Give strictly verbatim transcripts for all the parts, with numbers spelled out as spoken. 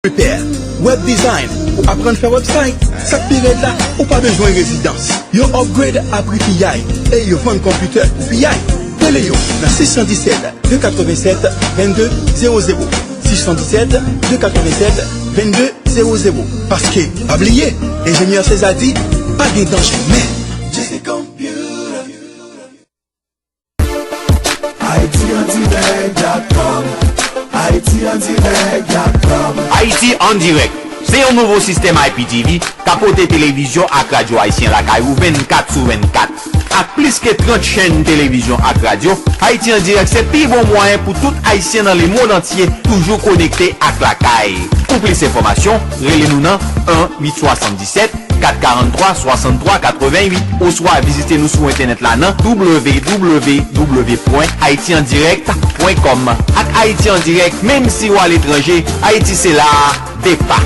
Repair, web design, ou aprann fè website, sa k pi rèd la, ou pa bezwen rezidans. Yo upgrade a pri piyay e yo vann konpitè pou piyay. Rele yo nan sis san disèt, de katrevennsèt, vennde zewo zewo. Sis san disèt, de katrevennsèt, vennde zewo zewo. Paske, pa bliye, enjenyè Seza di, pa gen danje men. J C Computer. Haiti en direct dot com. Haiti en direct dot com. Haiti en direct se yon nouvo sistèm I P T V k ap pote televizyon ak radyo ayisyen lakay ou vennkat sou vennkat. Ak plis ke trant chèn televizyon ak radyo, Haiti en direct se pi bon mwayen pou tout Ayisyen nan lemonn antye toujou konekte ak lakay. Pou plis enfòmasyon, rele nou nan en uit swasanndisèt, kat karanntwa, swasanntwa, katreventuit, oswa vizite nou sou entènèt la nan w w w pwen haiti en direct pwen com. Ak Haiti en direct, menm si w aletranje, Ayiti se la, depa.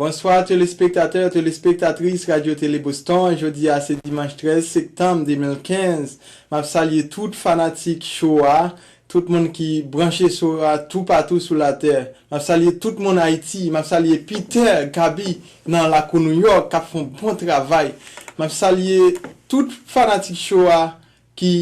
Bonswa, telespektatè, telespektatris Radyo Tele Boston. Jodi a se dimanch trèz septanm de mil kenz. M ap salye tout fanatik cho a, tout moun ki branche cho a toupatou sou latè. M ap salye tout moun Ayiti. M ap salye Peter, Gaby nan lakou Nouyòk k ap fè yon bon travay. M ap salye tout fanatik cho a ki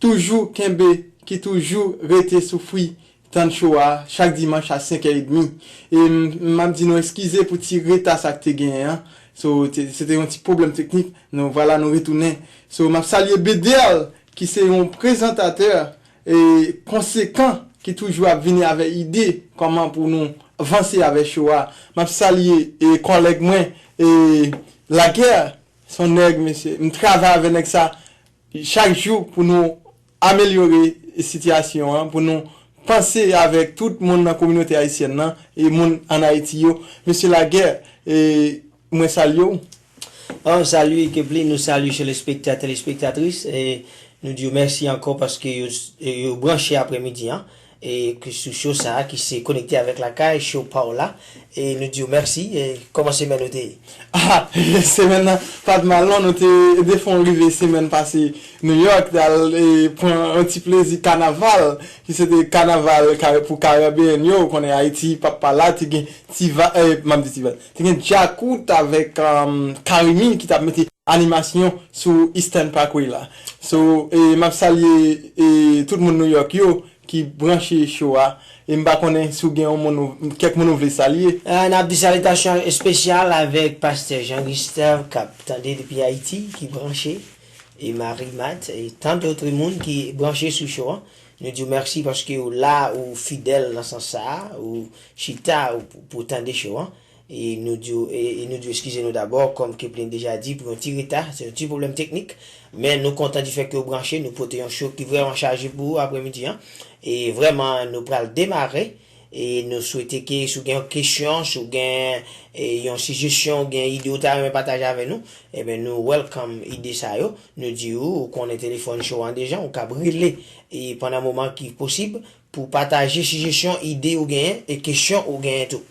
toujou kenbe, ki toujou rete soufri tann cho a chak dimanch a senk è edmi. E m, m ap di nou eskize pou ti reta sa k te genyen an. So, te, se te yon ti pwoblèm teknik. Nou, vwala, nou retounen. So, m ap salye Bedel, ki se yon prezantatè, e, konsekan, ki toujou ap vini avèk ide kòman pou nou vanse avèk cho a. M ap salye, e, kòlèg mwen, e, Laguerre, se yon nèg, mesye. M travay avèk nèg sa chak jou pou nou amelyore sitiyasyon an, pou nou panse avèk tout moun nan kominote ayisyèn nan e moun ann Ayiti yo. Mesye Laguerre, e, mwen salye w. An, salut Keplin, nou salye telespektatè, telespektatris, e nou di yo mèsi ankò paske yo, yo branche aprèmidi an, e ki sou cho sa a, ki se Konekte avèk Lakay, cho pa w la, e nou di yo mèsi, e kòman semèn ou te ye? Ah, semèn nan pa t mal non, nou te, defen rive semèn pase New York, t al, e, pran yon ti plezi kanaval, ki se te kanaval ka-, pou Karibeyen yo, ou konnen Ayiti, papa la, te gen ti va, e, m ap di ti va, te gen djakout avèk, um, Karimi ki t ap mete animasyon sou Eastern Parkway la. So, e, m ap salye, e, tout moun New York yo ki branche cho a. E m pa konnen si w gen yon moun ou, kèk moun ou vle salye. Ah, n ap di salitasyon espesyal avèk pastè Jean Gustave k ap tande depi Ayiti, ki branche, e Marie Mat, e tant d'autres moun ki branche sou cho an. Nou di w mèsi paske w la, ou fidèl nan sans sa a, ou chita ou pou, pou tande cho an. E nou di w, e, e nou di w eskize nou dabò, kòm Keplin deja di, pou yon ti reta, se yon ti pwoblèm teknik. Men nou kontan di fèt ke w branche, nou pote yon cho ki vrèman chaje pou ou aprèmidi an. E vrèman, nou pral demare, e nou swete ke si w gen yon kesyon, si w gen, e, yon sijesyon, ou gen ide ou ta renmen pataje avè nou, ebyen, nou welcome ide sa yo. Nou di w, ou konnen telefòn cho an deja, ou kab rele, e pandan moman ki posib, pou pataje sijesyon, ide ou genyen, e kesyon ou genyen tou.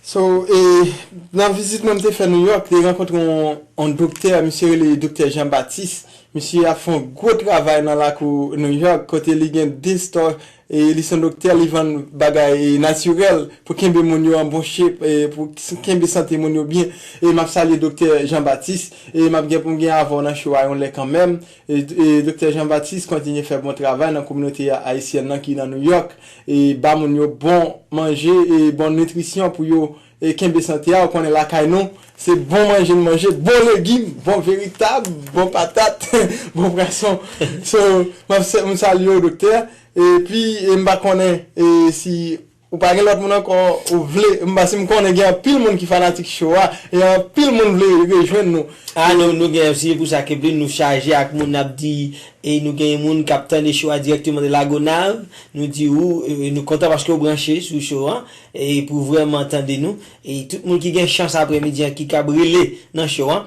So, e, nan vizit mwen m te fè Nouyòk, te rankontre yon, yon doktè, misye rele Doktè Jean Baptiste. Misye ap fè yon gwo travay nan lakou Nouyòk, kote li gen de store, e li se yon doktè, li vann bagay, e, natirèl pou kenbe moun yo an bon chep, e pou s-, kenbe sante moun yo byen. E m ap salye Doktè Jean Baptiste, e m ap gen pou m gen avè w nan cho a yon lè kanmenm. E, e Doktè Jean Baptiste kontinye fè bon travay nan kominote ayisyèn nan ki nan Nouyòk, e ba moun yo bon manje e bon nitrisyon pou yo, e kenbe sante a. Ou konnen lakay nou, se bon manje n manje, bon legim, bon veritab, bon patat, bon pwason. So, m ap sa-, m salye w, doktè. Epi, e m pa konnen, e si ou pa gen lòt moun ankò ou vle, m, paske m konnen gen anpil moun ki fanatik cho a, e anpil moun vle rejwenn nou. Ah, nou, nou gen, se pou sa ke nou chaje ak moun n ap di, e nou gen moun k ap tande cho a dirèkteman de Lagonav. Nou di ou, e, nou kontan paske w branche sou cho a, e pou vrèman tande nou. E tout moun ki gen chans aprèmidi an, ki kab rele nan cho a,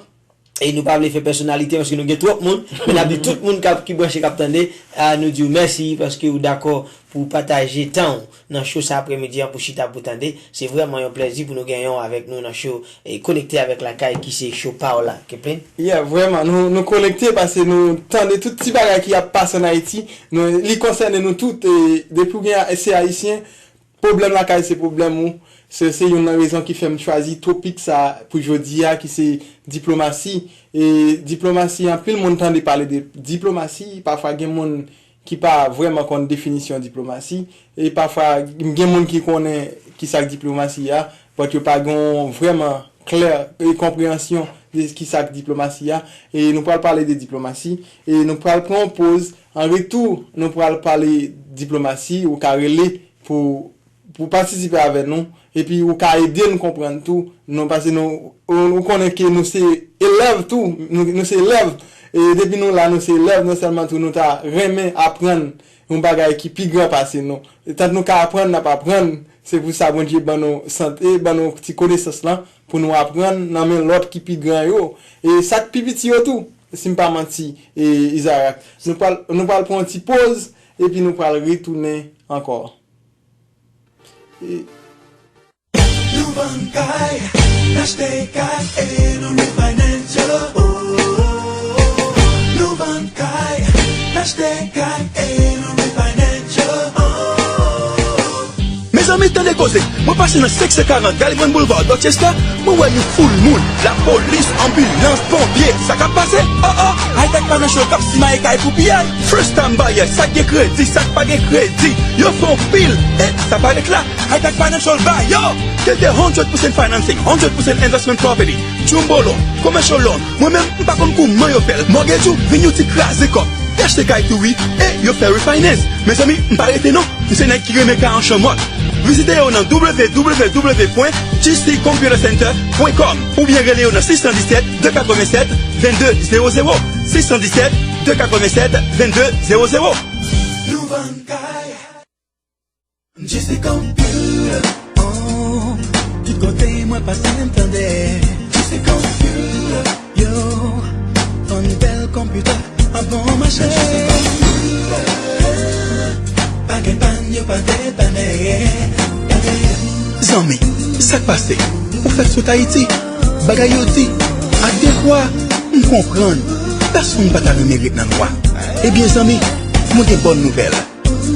E nou pa vle fè pèsonalite paske nou gen twòp moun, men n ap di tout moun k ap, ki branche, k ap tande, a, nou di w mèsi paske ou dakò pou w pataje tan w nan show sa aprèmidi an pou chita pou tande. Se vrèman yon plèzi pou nou genyen w avèk nou nan show e Konekte avèk Lakay ki se show pa w la, Keplin. Yeah, vrèman, nou, nou konekte paske nou tande tout ti bagay ki ap pase ann Ayiti. Nou, li konsène nou tout, e depi w gen, se ayisyen, pwoblèm lakay se pwoblèm ou. Se, se youn nan rezon ki fè m chwazi topik sa pou jodi a, ki se diplomasi. E diplomasi, anpil moun tande pale de diplomasi. Pafwa gen moun ki pa vrèman konn definisyon diplomasi. E pafwa gen moun ki konnen kisa k diplomasi a, but yo pa gen vrèman klè e konpreyansyon de kisa k diplomasi a. E nou pral pale de diplomasi. E nou pral pran yon poz. An retou, nou pral pale diplomasi. Ou ka rele pou, pou patisipe avè nou. Epi ou ka ede n konprann tou. Nou, paske nou, ou, ou konnen ke nou se elèv tou. Nou, nou se elèv. E depi nou la, nou se elèv, non sèlman tou, nou ta renmen aprann yon bagay ki pi gran pase nou. Tank nou ka aprann, n ap aprann. Se pou sa Bondye ban nou sante, ban nou ti konesans lan, pou nou aprann nan men lòt ki pi gran yo. E sa k pi piti yo tou, si m pa manti, e Izarak. Nou pral, nou pral pran yon ti poz, epi nou pral retounen ankò. E Nou vann kay, n achte kay e nou refinance yo. Oh, nou vann kay, n achte kay e nou refinance yo. Oh. Mezanmi, tande koze. Mwen pase nan senk san karant Gallivan Boulevard, Dorchester, mwen wè yon foul moun, lapolis, anbilans, ponpye, sa k ap pase? Oh, oh, Hightech Financial k ap simaye kay pou piyay. First time buyer, sa k gen kredi, sa k pa gen kredi, yo fè yon pil, e sa parèt la. Hightech Financial ba yo! Kèlke hundred percent financing, hundred percent investment property, jumbo loan, commercial loan. Mwen menm, m pa konn kouman yo fè l. Mortgage ou vin yon ti kraze kòb. Te achte kay tou wi, e yo fè refinance. Mezanmi, m pa rete non. M se nèg ki renmen kay an chanmòt. Vizite yo nan www pwen G C Computer Center pwen com oubyen rele yo nan six cent dix-sept, deux quatre-vingt-sept, vingt-deux zéro zéro. Six cent dix-sept, deux quatre-vingt-sept, vingt-deux zéro zéro. Nou vann kay. J C Computer, oh, tout kote mwen pase m tande. J C Computer, yo, yon bèl konpitè a bon mache. J C Computer, pa gen pàn, yo pa depanne. Zanmi, sa k pase? Ou fèk sot Ayiti? Bagay yo di, ak de kwa, m konprann. Pèsonn pa ta renmen ret nan nwa. Ebyen zanmi, mwen gen bòn nouvèl.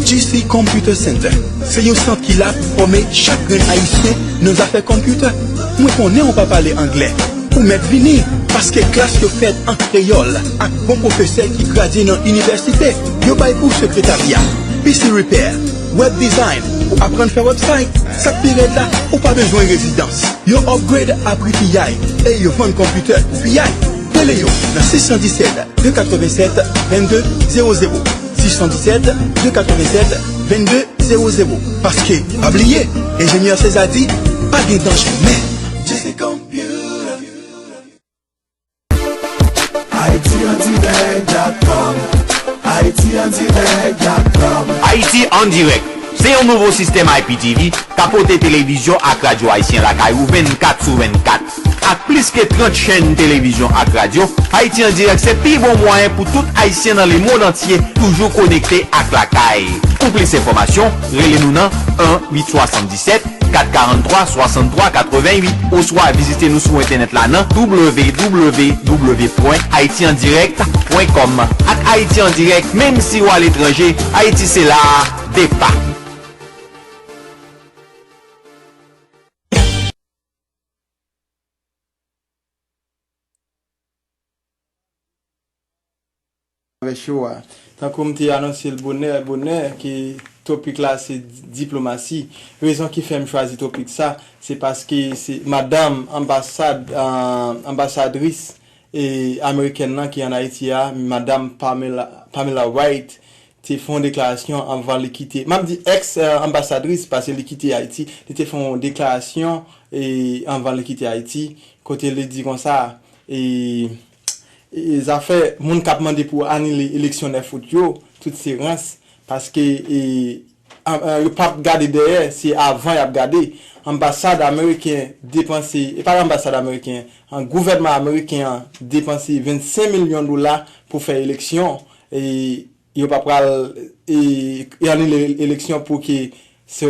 G C Computer Center se yon sant ki la pou fòme chak grenn Ayisyen nan zafè konpitè. Mwen konnen w pa pale anglè. Ou mèt vini, paske klas yo fèt an kreyòl ak bon pwofesè ki gradye nan inivèsite. Yo bay kou sekretarya, P C repair, web design, pou aprann fè website. Sa k pi rèd la, ou pa bezwen rezidans. Yo upgrade abri piyay e yo vann konpitè pou piyay. Rele yo nan six cent dix-sept, deux quatre-vingt-sept, vingt-deux zéro zéro. Six cent dix-sept, deux quatre-vingt-sept, vingt-deux zéro zéro. Paske, pa bliye, enjenyè Seza di, pa gen danje men. J C Computer. Haiti en direct dot com. Haiti en direct dot com. Haiti en direct. Se yon nouvo sistèm I P T V k ap pote televizyon ak radyo ayisyen lakay ou vennkat sou vennkat. Ak plis ke trant chèn televizyon ak radyo, Haiti en direct se pi bon mwayen pou tout Ayisyen nan lemonn antye toujou konekte ak lakay. Pou plis enfòmasyon, rele nou nan un huit soixante-dix-sept, quatre quarante-trois, soixante-trois quatre-vingt-huit, oswa vizite nou sou entènèt la nan W W W pwen haiti en direct pwen com. Ak Haiti en direct, menm si w aletranje, Ayiti se la, depa. Avè show a. Tankou m te anonse l bonè, bonè, ke topik la se di-, diplomasi. Rezon ki fè m chwazi topik sa, se paske se madanm anbasad, ah, anbasadris, eh, amerikèn nan ki ann Ayiti a, madanm Pamela, Pamela White, te fè yon deklarasyon anvan li kite. M ap di ex, eh, anbasadris, paske li kite Ayiti. Li te fè yon deklarasyon, eh, anvan li kite Ayiti, kote li di konsa, eh, e zafè moun k ap mande pou anile eleksyon nèf out yo, tout se rans, paske, e, an, an, yo p ap gade dèyè, se avan y ap gade. anbasad ameriken depanse, e pa anbasad ameriken, an gouvènman ameriken an depanse vennsenk milyon dola pou fè eleksyon, e yo pa pral e, e anile eleksyon pou ke se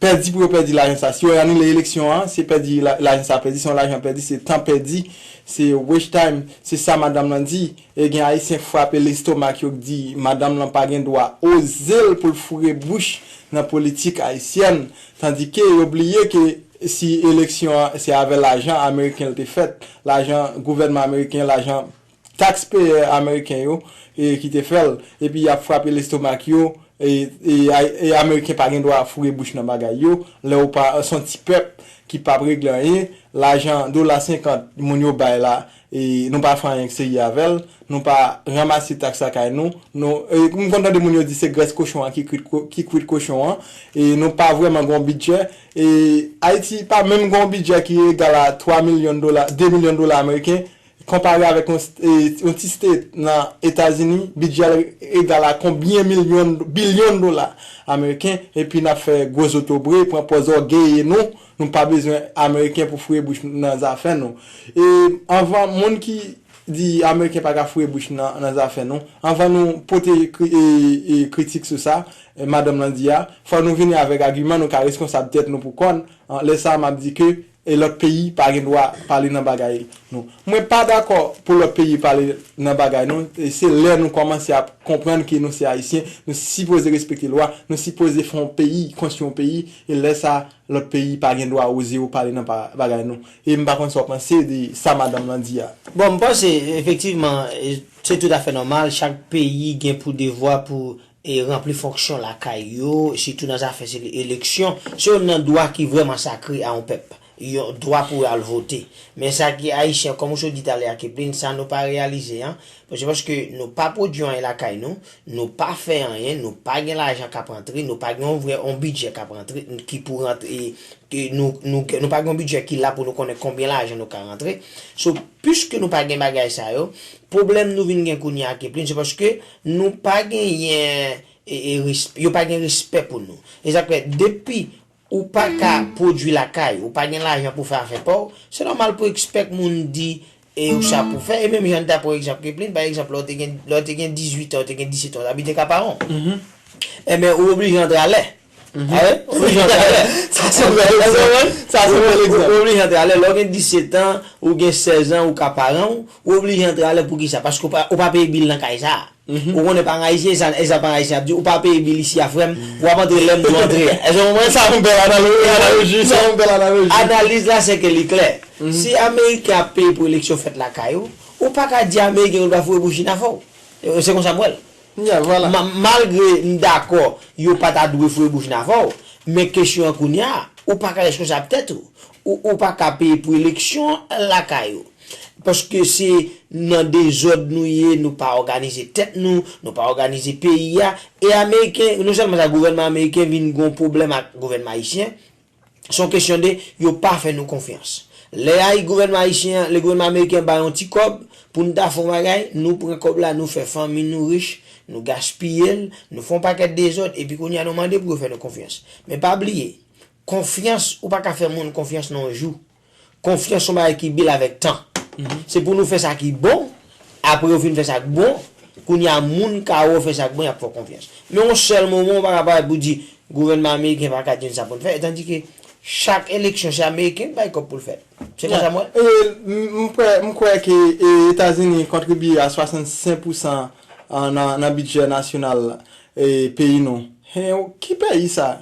pèdi pou yo pèdi lajan sa. Si yo anile eleksyon an, se pèdi la- lajan sa pèdi, se yon lajan pèdi, se tan pèdi, se waste time, se sa madanm lan di. E gen Ayisyen k frape lestomak yo k di madanm lan pa gen dwa oze l pou l foure bouch nan politik ayisyèn. Tandike yo bliye ke si eleksyon an se avè lajan ameriken l te fèt, lajan gouvènman ameriken, lajan taxpayer ameriken yo e ki te fè l. Epi y ap frape lestomak yo, e, e, e ameriken pa gen dwa foure bouch nan bagay yo, lè ou pa, se yon ti pèp ki p ap regle anyen, lajan dola senkant moun yo bay la, e nou pa fè anyen k serye avè l, nou pa ranmase taks lakay nou, nou, e, m konn tande moun yo di se grès kochon an ki kwit ko- ki kwit kochon an, e nou pa vrèman gen yon bidjè, e Ayiti pa menm gen yon bidjè ki egal a twa milyon dola, de milyon dola ameriken, konpare avèk yon, e, yon ti state nan Etazini, bidjè l egal a konbyen milyon, bilyon dola ameriken, epi n ap fè gwo zotobre, pran pòz ògeye nou, nou pa bezwen ameriken pou foure bouch nan zafè nou. E anvan moun ki di ameriken pa ka foure bouch nan, nan zafè nou, anvan nou pote kri- e, e, kritik sou sa, e, madanm lan di a, fò nou vini avèk agiman, nou ka reskonsab tèt nou pou kò n, an, lè sa a m ap di ke e lòt peyi pa gen dwa pale nan bagay nou. Mwen pa dakò pou lòt peyi pale nan bagay nou. E se lè nou kòmanse ap konprann ke nou se Ayisyen, nou sipoze respekte lwa, nou sipoze fè yon peyi, konstwi yon peyi, e lè sa a, lòt peyi pa gen dwa oze yo pale nan pa- bagay nou. E m pa konn sa w panse de sa madanm lan di a. Bon, m panse, efektivman, e, se toutafè nòmal, chak peyi gen pou devwa pou e ranpli fonksyon lakay yo, sitou nan zafè se eleksyon. Se youn nan dwa ki vrèman sakre a yon pèp. Yon dwa pou al vote. Men sa ki ayisyen, kòm ou sot di talè a, Keplin, sa nou pa reyalize, an. Se paske nou pa pwodui anyen lakay nou, nou pa fè anyen, nou pa gen lajan k ap rantre, nou pa gen yon vrè, yon bidjè k ap rantre, ki pou rantre, e, e nou, nou, nou pa gen yon bidjè ki la pou nou konnen konbyen lajan nou ka rantre. So, piske nou pa gen bagay sa yo, pwoblèm nou vin gen kounye a, Keplin, se paske nou pa genyen, e, e, resp- yo pa gen respè pou nou. E sa k fè, depi ou pa ka pwodui lakay, ou pa gen lajan pou fè afè pa w, se nòmal pou ekspèk moun di e ou sa pou fè. E menm jan n ta pran egzanp Keplin, pa egzanp, lè w te gen, lè w te gen dizuit an, w te gen disèt an, w t abite Kaparan. Enben, ou oblije antre alè. Sa se yon bèl egzanp. Sa se yon bèl egzanp. Ou oblije antre alè. Lè w gen disèt an, ou gen sèz an, ou ka paran w, ou oblije antre alè. Poukisa? Paske ou pa, ou pa peye bil nan kay sa a. Ou konnen pa gen Ayisyen, e sa, e sa pa gen Ayisyen ap di, ou pa peye bil isi a, frè m, w ap antre lè m di w antre a. Èske w konprann? Sa yon bèl analo- analoji, sa yon bèl analoji. Analiz la, se ke li klè. Si Ameriken ap peye pou eleksyon fèt lakay ou, ou pa ka di Ameriken yo dwe foure bouch nan afè w. E, se konsa m wè l. Yeah, vwala. Ma- malgre m dakò, yo pa ta dwe foure bouch nan afè w, men kesyon an kounye a, ou pa ka reskonsab tèt ou. Ou, ou pa ka peye pou eleksyon lakay ou. Paske se nan dezòd nou ye, nou pa òganize tèt nou, nou pa òganize peyi a. E Ameriken, non sèlman sa, gouvènman ameriken vin gon pwoblèm ak gouvènman ayisyen, se yon kesyon de yo pa fè nou konfyans. Lè ay gouvènman ayisyen an, lè gouvènman ameriken an ba yon ti kòb pou n ta fè yon bagay, nou pran kòb la, nou fè fanmi nou rich, nou gaspiye l, nou fè yon pakèt dezòd, epi kounye a nou mande pou yo fè nou konfyans. Men pa bliye, konfyans, ou pa ka fè moun konfyans nan yon jou. Konfyans se yon bagay ki bèl avèk tan. Se pou nou fè sa ki bon, apre yo fin fè sa k bon, kounye a moun ka wè w fè sa k bon, y ap fè w konfyans. Men yon sèl moman, ou pa ka parèt pou di, gouvènman ameriken pa ka di n sa pou n fè, tandike chak eleksyon se ameriken k bay kòb pou l fèt. Se konsa m wè l. E, m, m kwè, m kwè ke, e, Etazini kontribye a swasannsenk pousan, a, nan, nan bidjè nasyonal, e, peyi nou. Hen, ki peyi sa?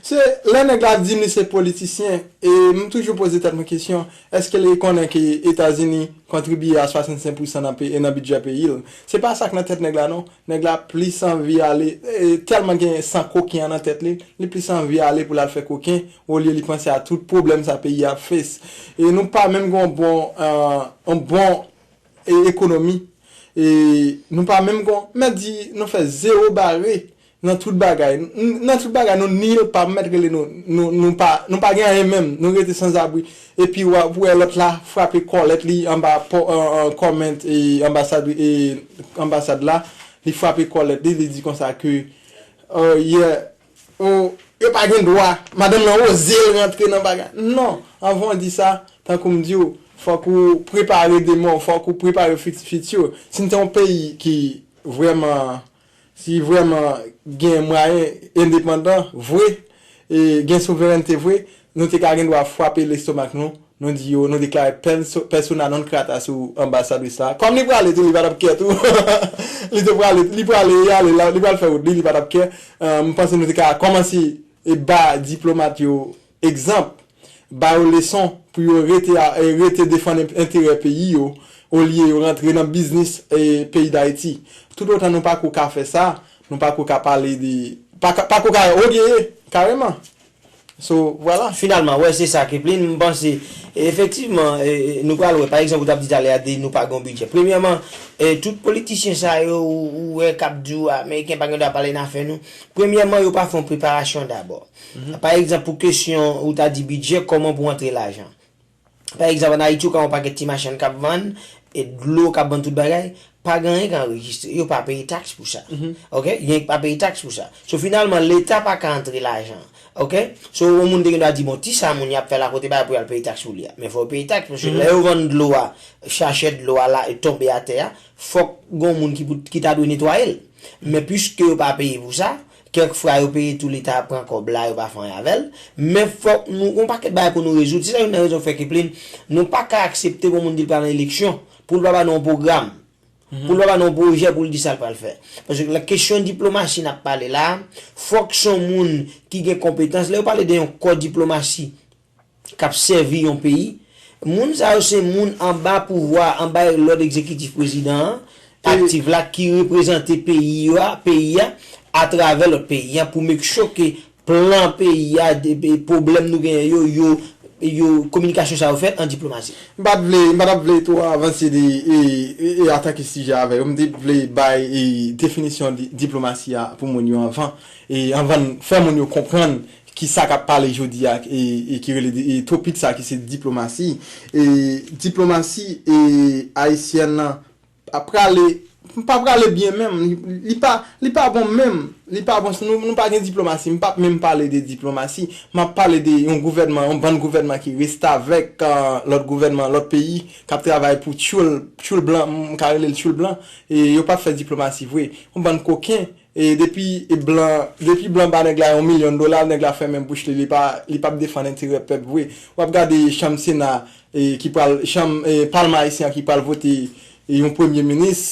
Se lè nèg la di m li se politisyen, e m toujou poze tèt mwen kesyon, èske li konnen ke Etazini kontribye a swasannsenk pousan nan pe- nan bidjè peyi l? Se pa sa k nan tèt nèg la non. Nèg la plis anvi ale, e, tèlman gen san koken an nan tèt li, li plis anvi ale pou l al fè koken, olye li panse a tout pwoblèm sa peyi a ap fes. E nou pa menm gen yon bon, e, yon bon, e, ekonomi. E nou pa menm gen, mèt di, nou fè zewo bare nan tout bagay. N- nan tout bagay, nou nil, pa mèt rele nou, nou, nou pa, nou pa gen anyen menm, nou rete sanzabri. Epi w ap wè lòt la frape kòlèt li anba pò- an- an- kòmèt, e, anbasad, e, anbasad la, li frape kòlèt li, li di konsa ke, e, yè, o, Yo pa gen dwa. Madanm nan oze l rantre nan bagay. Non, anvan w di sa, tankou m di w, fòk ou prepare demen w, fòk ou prepare fiti w. Si n te yon peyi ki vrèman, si vrèman gen mwayen endepandan vre, e gen souverènte vre, nou te ka gen dwa frape lestomak nou, nou di yo, nou deklare pèso- persona non grata sou anbasadris la. Kòm li prale tou, li pa t ap kè tou. Li te prale, li prale, li ale la, li pral fè wout li, li pa t ap kè. Euh, m panse nou te ka kòmanse e ba diplomat yo egzanp, ba yo leson pou yo rete, a- e rete defann en- enterè peyi yo, olye yo rantre nan biznis e peyi Dayiti. Toutotan nou pako ka fè sa, nou pako ka pale de, pa ka- pako ka, olye, kareman. So, vwala. Finalman, wè, se sa, Kepline, m panse, efektivman, e, e, nou pral wè, pa egzanp, ou t ap di talè a, de nou pa gen yon bidjè. Premyèman, e, tout politisyen sa yo, ou, ou wè, k ap di w, Ameriken pa gen dwa pale nan afè nou. Premyèman, yo pa fè yon preparasyon dabò. Pa egzanp, pou kesyon ou ta di bidjè, kòman pou antre lajan? Pa egzanp, ann Ayiti, ou ka wè yon pakèt ti machann k ap vann, e dlo k ap vann tout bagay, pa gen anyen k anrejistre. Yo pa peye taks pou sa. Oke? Yo pa peye taks pou sa. So, finalman, Leta pa ka antre lajan. Oke? So, yon moun te gen dwa di, bon, ti sa moun y ap fè la, kote bagay pou y al peye taks pou li a? Men fò yo peye taks, paske lè yo vann dlo a, sachè dlo a la, e tonbe atè a, fòk gen yon moun ki pou, ki ta dwe netwaye l. Men piske yo pa peye pou sa, kèk fwa yo peye tou, Leta pran kòb la, yo pa fè anyen avè l. Men fòk nou, gon pakèt bagay pou nou rezoud. Se sa youn nan rezon k fè Kepline, nou pa ka aksepte pou moun di l pral nan eleksyon, pou l pa ba nou yon pwogram, pou l pa ba nou yon pwojè pou l di sa l pral fè. Paske la kesyon diplomasi n ap pale la, fòk se yon moun ki gen konpetans. Lè yo pale de yon kò diplomasi, k ap sèvi yon peyi, moun sa yo se moun anba pouvwa, anba lòd egzekitif prezidan an, aktif la, ki reprezante peyi yo a, peyi a, atravè lòt peyi a, pou make sure ke plan peyi a, de, de pwoblèm nou genyen yo, yo, yo, kominikasyon sa yo fèt an diplomasi. M pa t vle, m pa t ap vle twò avanse de, e, e, e, antanke sijè avè yo. M te vle bay, e, definisyon di, diplomasi a pou moun yo anvan. E anvan n fè moun yo konprann ki sa k ap pale jodi a, e, e ki rele di- e topik sa ki se diplomasi. E diplomasi e ayisyèn nan pa prale, pa prale byen menm. Li, li pa, li pa bon menm. Li pa bon. Nou, nou pa gen diplomasi. M p ap menm pale de diplomasi. M ap pale de yon gouvènman, yon bann gouvènman ki restavèk, euh, lòt gouvènman, lòt peyi, k ap travay pou tchoul, tchoul blan, m ka rele l tchoul blan. E yo p ap fè diplomasi vre. Yon bann koken. E depi e blan, depi blan ba nèg la yon milyon dola, nèg la fèmen bouch li, li pa, li p ap defann enterè pèp vre. W ap gade chanm Sena, e, ki pral, chanm, e, palman ayisyen an ki pral vote, e, yon premye minis,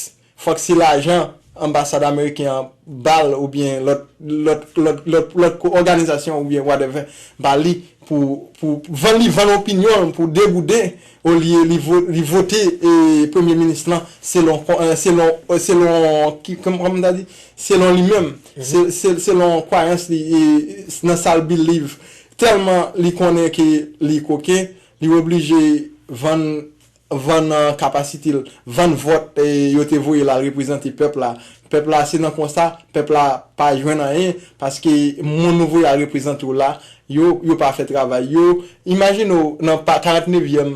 fòk se lajan anbasad ameriken an ba l oubyen lòt, lòt, lòt, lòt, lòt ko- òganizasyon oubyen whatever ba li pou, pou vann li vann opinyon l pou deboude olye li vo- li vote, e, premye minis lan selon, e, selon, e, selon ki, kòm, kòm m ta di, selon li menm, se- se- selon kwayans li, e, nan sa l believe. Tèlman li konnen ke li koken, li oblije vann, vann, e, kapasite l, vann vòt, e, yo te voye l al reprezante pèp la. Pèp la se nan konsa, pèp la pa jwenn anyen, paske moun nou voye al reprezante w la, yo, yo pa fè travay yo. Imajine w nan pa- karant nevyèm,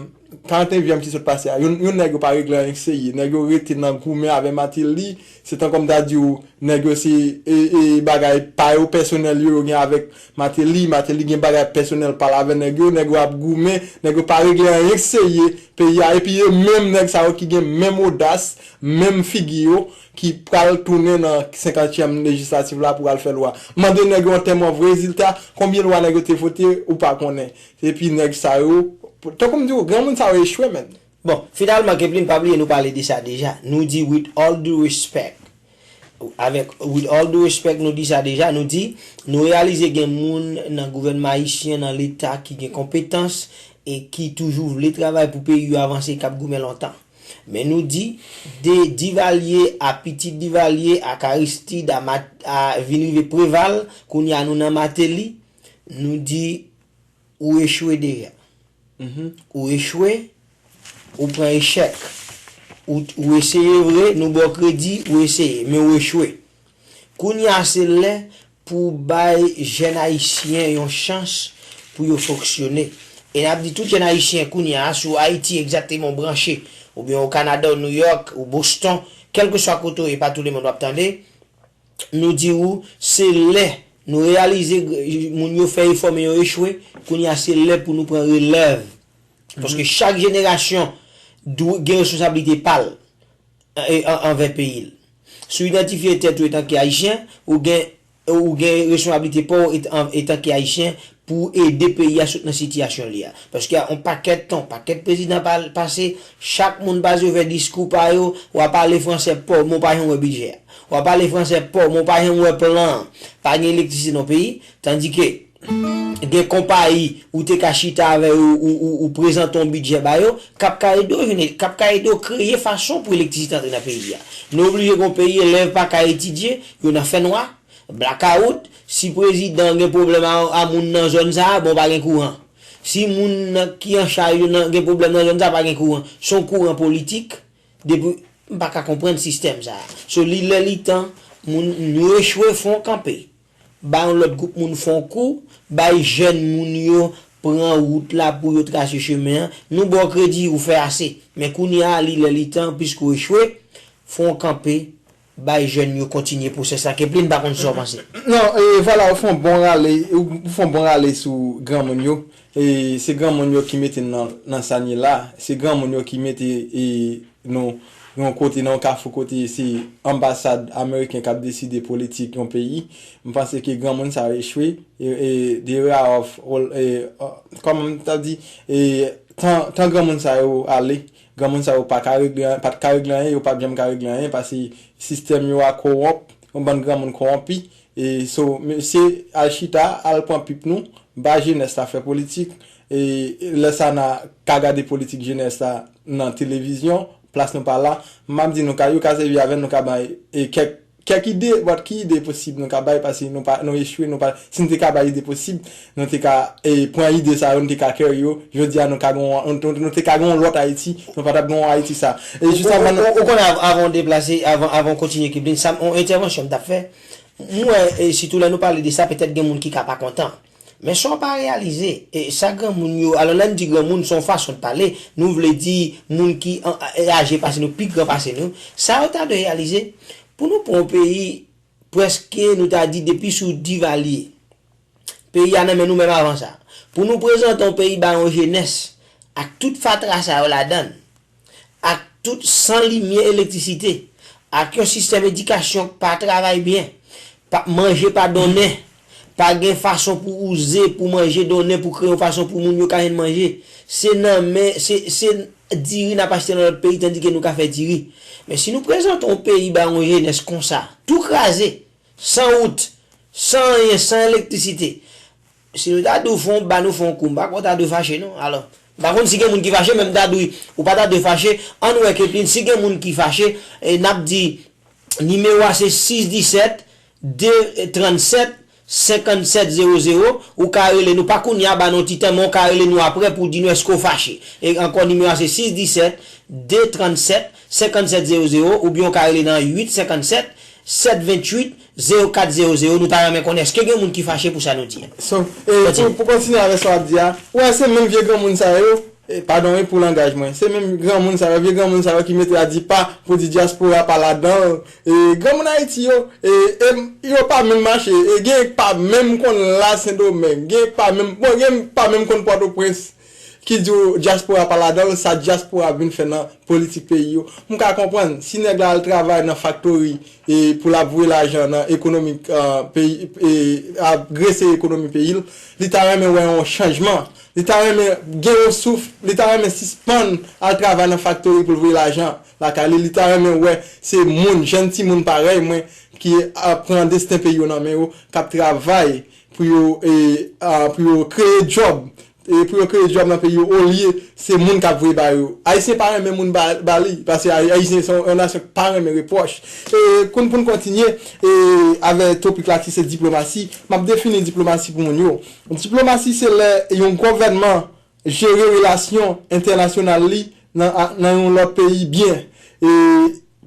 karant nevyèm ki sot pase a, yon, yon nèg yo pa regle anyen k serye. Nèg yo rete nan goumen avè Martelly, se tankou m ta di w, nèg yo se, e, e, bagay pa yo pèsonèl yo, yo gen avèk Martelly, Martelly gen bagay pèsonèl pa l avè nèg yo, nèg yo ap goumen, nèg yo pa regle anyen k serye peyi a, epi e menm nèg sa yo ki gen menm odas, menm figi yo, ki pral tounen nan senkantyèm lejislatif la pou al fè lwa. Mande nèg yo an tèm of rezilta, konbyen lwa nèg yo te vote, ou pa konnen. Epi nèg sa yo, tankou m di w, granmoun sa yo echwe, menn. Bon, finalman, Kepline, pa bliye nou pale de sa deja. Nou di, with all due respect, avèk, with all due respect, nou di sa deja, nou di, nou reyalize gen moun nan gouvènman ayisyen, nan Leta ki gen konpetans e ki toujou vle travay pou peyi yo avanse, k ap goumen lontan. Men nou di, de Divalye a pitit Divalye, ak Aristide, a Mat- a vin rive Preval, kounye a nou nan Martelly, nou di, ou echwe deja. Ou echwe, ou pran echèk. Ou, ou eseye vre, nou ba w kredi, ou eseye, men ou echwe. Kounye a se lè pou bay jèn ayisyen yon chans pou yo fonksyone. E n ap di tout jèn ayisyen kounye a, si w Ayiti egzakteman w branche, oubyen o Kanada, o New York, ou Boston, kèlkeswa kote w ye, pa tou le mond w ap tande, nou di w, se lè Nou reyalize, moun yo fè efò, men yo echwe. Kounye a, se lè pou nou pran relèv. Paske chak jenerasyon dwe gen responsablite pa l, e, an- anvè peyi l. Si w idantifye tèt ou etanke Ayisyen, ou gen, ou gen responsablite pa w et- an- etanke Ayisyen pou w ede peyi a sot nan sitiyasyon li a. Paske yon pakèt tan, yon pakèt prezidan pa- pase, chak moun baze yo fè diskou pa yo, w a pale fransè pa w, men w pa janm wè bidjè a. W a pale fransè pa w, men w pa janm wè plan an. Pa gen elektrisite nan peyi, tandike gen konpayi ou te ka chita avè yo, ou, ou, ou prezante yon bidjè ba yo, k ap ka ede w jwenn, k ap ka ede w kreye fason pou elektrisite antre nan peyi a. Nou oblije gen yon peyi elèv pa ka etidye, yo nan fènwa, blakawout, si prezidan gen pwoblèm a, a moun nan zòn sa a, bon, pa gen kouran. Si moun nan, ki an chaj yo nan, gen pwoblèm nan zòn sa a, pa gen kouran. Se yon kouran politik, depi, m pa ka konprann sistèm sa a. So, li lè li tan, moun, nou echwe, fè yon kanpe. Bay yon lòt gwoup moun fè yon kou, bay jèn moun yo pran wout la pou yo trase chemen an. Nou ba w kredi, ou fè ase. Men kounye a, li lè li tan, piske w echwe, fè yon kanpe, bay jèn yo kontinye pwosès la. Keplin, m pa konn sa w panse. Non, e, vwala, ou fè yon bon rale, ou fè yon bon rale sou granmoun yo. E, se granmoun yo ki mete n nan, nan sa n ye la. Se granmoun yo ki mete, e, nou, yon kote, nan yon kafou kote se anbasad ameriken k ap deside politik yon peyi. M panse ke granmoun sa yo echwe. E, e, the era of, e, kòman m ta di, e, tan, tan granmoun sa yo ale, granmoun sa yo pa ka regle, pa t ka regle anyen, yo p ap janm ka regle anyen, paske sistèm yo a kowonp, yon bann granmoun kowonpi. E, so, mesye, al chita, al pran pip nou, ba jenès la fè politik. E, lè sa n a ka gade politik jenès la nan televizyon, plas nou pa la. M ap di nou ka, yo ka sèvi avè n, nou ka bay, e, kèk, kèk ide, but ki ide posib nou ka bay, paske nou pa, nou echwe, nou pa, si n te ka bay ide posib, nou te ka, e, pran ide sa yo, nou te ka carry yo. Jodi a, nou ka gen yon, nou, nou, nou te ka gen yon lòt Ayiti, nou pa t ap gen yon Ayiti sa. E jis avan nou. Ou, ou, ou konnen av- avan w deplase, avan, avan w kontinye, Kiplin, sa, yon entèvansyon m t ap fè. M wè, e, sitou lè nou pale de sa, petèt gen moun ki ka pa kontan. Men sa w pa reyalize, e, sa granmoun yo, alò lè m di granmoun, se yon fason de pale, nou vle di moun ki an- e, aje pase nou, pi gran pase nou, sa yo ta dwe reyalize, pou nou pran yon peyi, prèske nou ta di depi sou Divalye, peyi a nan men nou menm avan sa. Pou nou prezante yon peyi ba yon jenès ak tout fatra sa yo ladan l, ak tout san limyè elektrisite, ak yon sistèm edikasyon k pa travay byen, pa, manje pa donnen, pa gen fason pou wouze, pou manje donnen, pou kreye yon fason pou moun yo ka jwenn manje. Se nan men, se, se diri n ap achte nan lòt peyi, tandike nou ka fè diri. Men si nou prezante yon peyi ba yon jenès konsa, tou kraze, san wout, san anyen, san elektrisite, si nou ta di w fè yon ba, nou fè yon kou, m pa kwè w ta dwe fache, non. Alò, m pa konn si gen moun ki fache, men m ta di w, ou pa ta dwe fache. Ann wè, Keplin, si gen moun ki fache, e, n ap di, nimewo a se sis disèt, de trannsèt, senkannsèt zewo zewo, ou ka rele nou, pa kounye a, ba nou ti tan, men ou ka rele nou aprè pou di nou èske w fache. E ankò, nimewo a se sis disèt, de trannsèt, senkannsèt zewo zewo, oubyen ou ka rele nan uit senkannsèt, sèt venntuit, zewo kat zewo zewo, nou ta renmen konnen èske gen moun ki fache pou sa nou di a. So, e, pou, pou kontinye avèk sa w ap di a, ou wè se menm vye granmoun sa yo, e, padon wi pou langaj mwen, se menm granmoun sa yo, vye granmoun sa yo ki mete adipa pou di dyaspora pa ladan l. E, granmoun Ayiti yo, e, e, yo pa menm mache, e, gen pa menm konn la Sendomeng, gen pa menm, bon, gen pa menm konn Pòtoprens. Ki di w dyaspora pa ladan l, sa dyaspora vin fè nan politik peyi yo. M ka konprann, si nèg la al travay nan faktori, e, pou l ap voye lajan nan ekonomi, e, peyi, e, ap grese ekonomi peyi l, li ta renmen wè yon chanjman. Li ta renmen gen yon souf, li ta renmen sispann al travay nan faktori pou l voye lajan lakay li. Li ta renmen wè se moun, jèn timoun parèy mwen, ki ap pran desten peyi yo nan men yo, k ap travay pou yo, e, a, pou yo kreye djòb, e, pou yo kreye djòb nan peyi yo, olye se moun k ap voye ba yo. Ayisyen pa renmen moun ba, ba li, paske Ay- Ayisyen se yon, yon nasyon ki pa renmen repwòch. E, koun- pou n kontinye, e, avè topik la ki se diplomasi, m ap defini diplomasi pou moun yo. Diplomasi se lè yon gouvènman jere relasyon entènasyonal li nan, a- nan yon lòt peyi byen. E,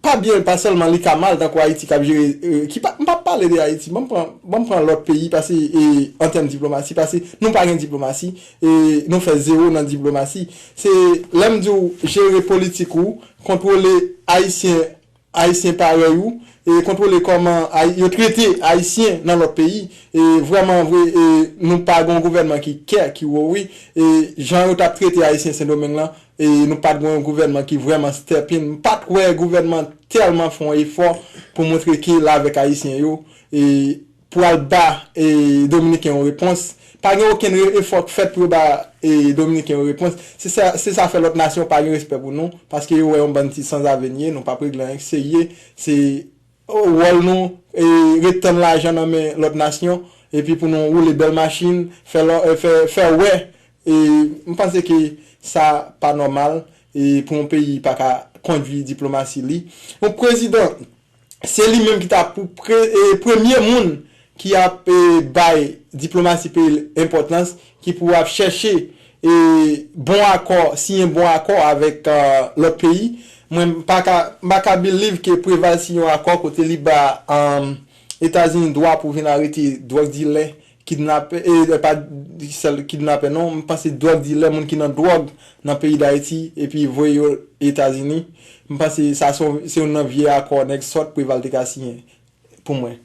pa byen, pa sèlman li ka mal, tankou Ayiti k ap jere, e, ki pa, m p ap pale de Ayiti, ban m pran, ban m pran lòt peyi, paske, e, an tèm diplomasi, paske nou pa gen diplomasi, e, nou fè zewo nan diplomasi. Se lè m di w jere politik ou, kontwole Ayisyen, Ayisyen parèy ou, e, kontwole kòman Ay- yo trete Ayisyen nan lòt peyi. E vrèman vre, e, nou pa gen yon gouvènman ki kè, ki wowi. E jan yo t ap trete Ayisyen Sendomeng lan, e nou pa t gen yon gouvènman ki vrèman step in. M pa t wè gouvènman tèlman fè yon efò pou montre ke l avèk Ayisyen yo, e pou al ba, e, Dominiken yo repons. Pa gen okenn re- efò k fèt pou yo ba, e, Dominiken yo repons. Se sa, se sa fè lòt nasyon pa gen respè pou nou, paske yo wè yon bann ti sanzavenye, nou p ap regle anyen k serye. Se wòl nou, e, ret tann lajan nan men lòt nasyon, epi pou nou woule bèl machin, fè, lò- e, fè, fè wè. E m panse ke sa pa nòmal, e pou yon peyi pa ka kondui diplomasi li. Yon prezidan, se li menm ki ta pou pre- e, premye moun ki ap, e, bay diplomasi peyi l enpòtans, ki pou ap chèche, e, bon akò, siyen bon akò avèk, e, lòt peyi. Mwen, m pa ka, m pa ka believe ke Preval siyen yon akò kote li ba, um, Etazini dwa pou vin arete dwòg dilè, kidnapè, e, e pa sèl kidnapè non, m panse dwòg dilè, moun ki nan dwòg nan peyi Dayiti, epi voye yo Etazini. M panse sa se yon, se youn nan vye akò nèg sòt Preval te ka siyen, pou mwen.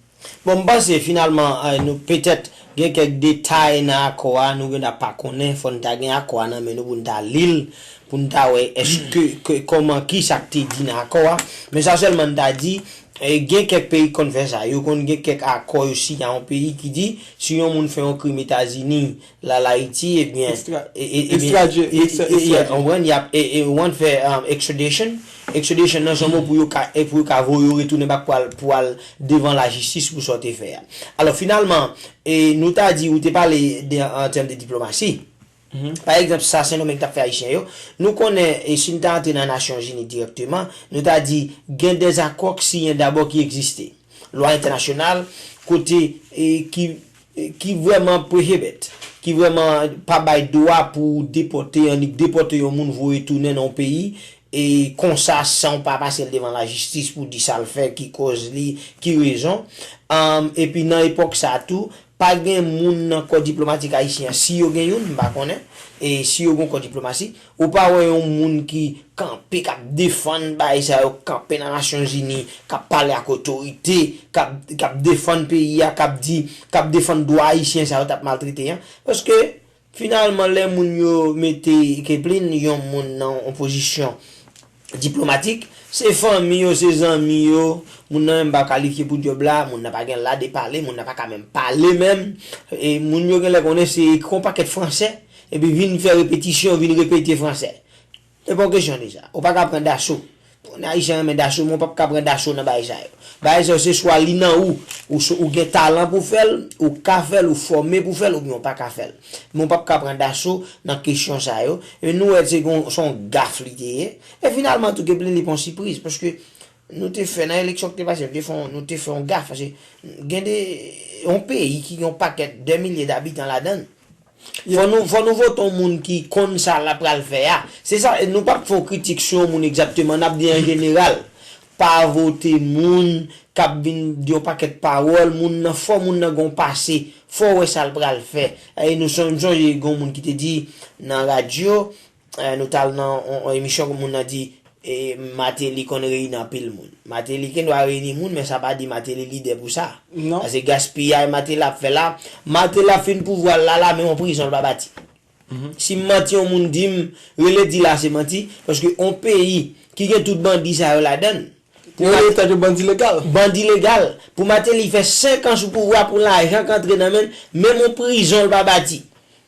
Bon, m panse finalman, eh, nou petèt gen kèk detay nan akò a, nou gen ta pa konnen, fò n ta gen akò a nan men nou pou n ta li l, pou n ta wè èske, ke, kòman, ki sa k te di nan akò a. Men sa sèlman n ta di, eh, gen kèk peyi k konn fè sa, yo konn gen kèk akò yo siyen ak yon peyi ki di, si yon moun fè yon krim Etazini, l al Ayiti, ebyen, Extra- e- e- ebyen, extradye- e- extra- e- e- extradye. Konprann, y ap, e- e- w konn fè, um, extradition. Extradition nan se yon mo pou yo ka, e pou yo ka voye w retounen bak pou al, pou al devan lajistis pou sa w te fè a. Alò, finalman, e nou ta di, ou te pale de, an tèm de diplomasi. Mhm. Pa egzanp, sa Sendomeng t ap fè Ayisyen yo, nou konnen, e si n ta antre nan Nasyonzini dirèkteman, nou ta di, gen dèzakò k siyen dabò ki egziste. Lwa entènasyonal, kote, e, ki, e, ki vrèman prohibit, ki vrèman pa bay dwa pou depòte, annik depòte yon moun, voye tounen nan yon peyi, e konsa, san w pa pase l devan lajistis pou di sa l fè, ki kòz li, ki rezon. Anm, epi nan epòk sa a tou, pa gen moun nan kò diplomatik ayisyen an, si yo gen youn, m pa konnen, e si yo gen kò diplomasi, ou pa wè yon moun ki kanpe, k ap defann bagay sa yo, k kanpe nan Nasyonzini, k ap pale ak otorite, k ap, k ap defann peyi a, k ap di, k ap defann dwa ayisyen sa yo t ap maltrete an. Paske, finalman, lè moun yo mete Keplin, yon moun nan yon pozisyon diplomatik, se fanmi yo, se zanmi yo, moun nan menm pa kalifye pou djòb la, moun nan pa gen la de pale, moun nan pa ka menm pale menm, e moun yo genlè konnen se ekri yon pakèt fransè, epi vin fè repetisyon, vin repete fransè. Se pa yon kesyon de sa. Ou pa ka pran daso. Bon, Ayisyen renmen daso, men w p ap ka pran daso nan bagay sa yo. Bagay sa yo, se swa li nan ou, ou, so- ou gen talan pou fè l, ou ka fè l, ou fòme pou fè l, oubyen w pa ka fè l. Men w p ap ka pran daso nan kesyon sa yo. E nou wè se gon- se yon gaf li te ye. E finalman, tou, Keplin li pa yon sipriz, paske nou te fè nan eleksyon ki te pase, nou te fè yon, nou te fè yon gaf, paske gen de, yon peyi ki gen yon pakèt, dè milye dabitan ladan l. Fò nou, fò nou vote yon moun ki konn sa l ap pral fè a. Se sa, nou p ap fè yon kritik sou yon moun egzakteman, n ap di an jeneral. Pa vote moun k ap vin di yon pakèt pawòl, moun nan, fò moun nan gen yon pase, fò w wè sa l pral fè. E nou son- m sonje gen yon moun ki te di nan radyo, eh, nou t al nan yon, yon emisyon, moun nan di, e Martelly konn reyini anpil moun. Martelly gendwa reyini moun, men sa pa di Martelly lidè pou sa. Non. Paske gaspiyay Martelly ap fè la, Martelly ap fin pouvwa l la, la, men yon prizon l pa bati. Mhm. Si m manti, yon moun di m, rele di la se manti, paske yon peyi ki gen tout bandi sa yo ladan l, pou Yo rele tèt yo bandi legal. Bandi legal. Pou Martelly fè senk an sou pouvwa, pou lajan k antre nan men l, menm yon prizon l pa bati.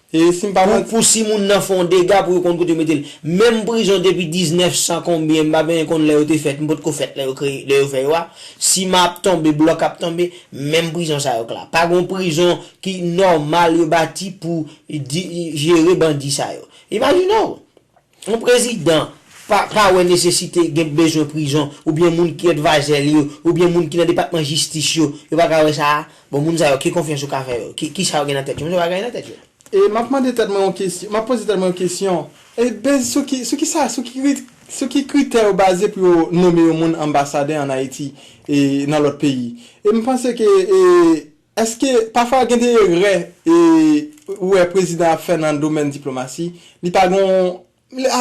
E si m pa Pou, manti. Pou si moun nan fè yon dega pou yo konn kote yo mete l. Menm prizon depi diznèf san konbyen, m pa byen konn lè yo te fèt, m potko fèt lè yo kreye, lè yo fè yo a. Siman ap tonbe, blòk ap tonbe, menm prizon sa yo k la. Pa gen yon prizon ki nòmal yo bati pou di, jere bandi sa yo. Imajine w, yon prezidan pa, pa wè nesesite gen bezwen prizon, oubyen moun ki advisor li yo, oubyen moun ki nan depatman jistis yo, yo pa ka wè sa a. Bon, moun sa yo, ki konfyans ou ka fè yo? Ki, ki sa yo gen nan tèt yo? Moun sa yo pa gen nan tèt yo. E m ap mande tèt mwen yon kesyon, m ap poze tèt mwen yon kesyon. E ben, sou ki, sou ki sa, sou ki, kri- sou ki kritè yo baze pou yo nome yon moun anbasadè ann Ayiti e nan lòt peyi? E m panse ke, e, èske pafwa gen de erè, e, ou wè prezidan ap fè nan domèn diplomasi, li pa gen yon,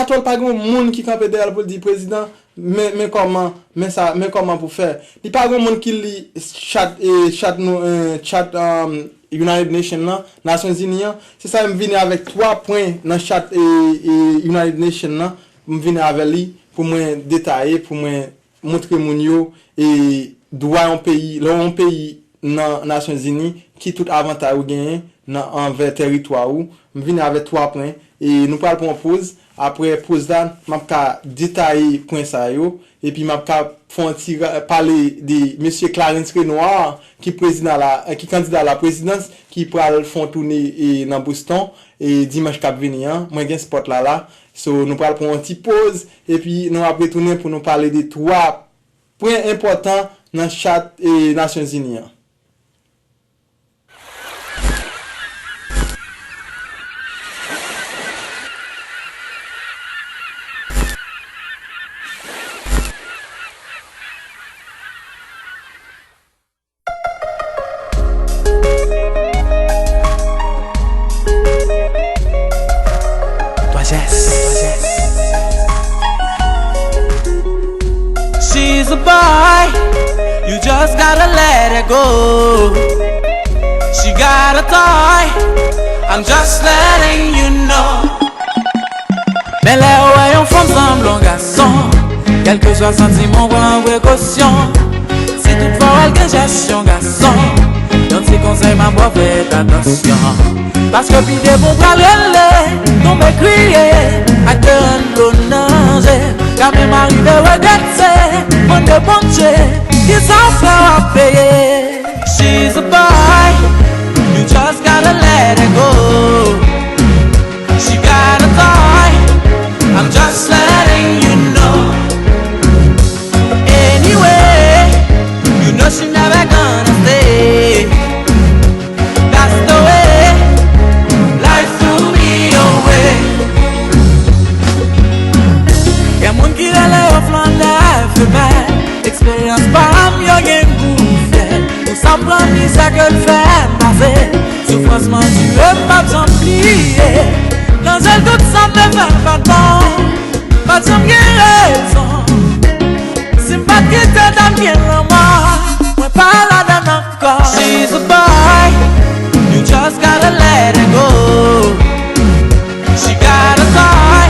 atò l pa gen yon moun ki kanpe dèyè l pou l di, "Prezidan, Men, men kòman, men sa, men kòman pou fè. Li pa gen moun ki li chat, e, chat nou, e, chat, um, United Nation nan, Nasyon Zini an. Se sa m vini avèk twa pwen nan chat, e, e, United Nation nan. M vini avè li pou mwen detaye, pou mwen montre moun yo, e, dwa yon peyi, lè yon peyi nan Nasyon Zini, ki tout avantay ou genyen nan, anvè tèritwa ou. M vini avè twa pwen, e nou pral pran yon poz. Apre poz la, m ap ka detaye pwen sa yo, epi m ap ka fè yon ti ra-, pale de mesye Clarens Renois, ki prezidan la, ki kandida la prezidans, ki pral fè yon toune, e, nan Boston, e, dimanch k ap vini an. Mwen gen spòt la la. So, nou pral pran yon ti poz, epi nou ap retounen pou nou pale de twa pwen enpòtan nan chat, e, Nasyon Zini an. She's a boy, you just gotta let her go. She got a toy, I'm just letting you know. Men lè w wè yon fanm sanble yon gason, kèlkeswa santiman w pran prekosyon. Si toutfwa w al gen jès yon gason, yon ti konsèy m ap ba w, fè atansyon. Paske pi devan w pral rele, tonbe kriye, ak de rann dlo nan je. Ka menm arive regrèt, se mande Bondye, kisa w fè w ap peye. She's a boy, you just gotta let her go. She got a toy, I'm just letting you know. Anyway, you know she never gonna stay. That's the way life threw me away. Gen moun ki rele yo flannè femèl. Eksperyans pa m yo gen gou fyèl. Pou sa m pran mizè ke l fè m pase. Soufrans m andire m p ap janm bliye. Nan je l tout sa m te fè m pa t bon. Pa t janm gen rezon. Si m pa t kite t ap gen lanmò. Mwen pa ladann ankò. She's a boy, you just gotta let her go. She got a toy,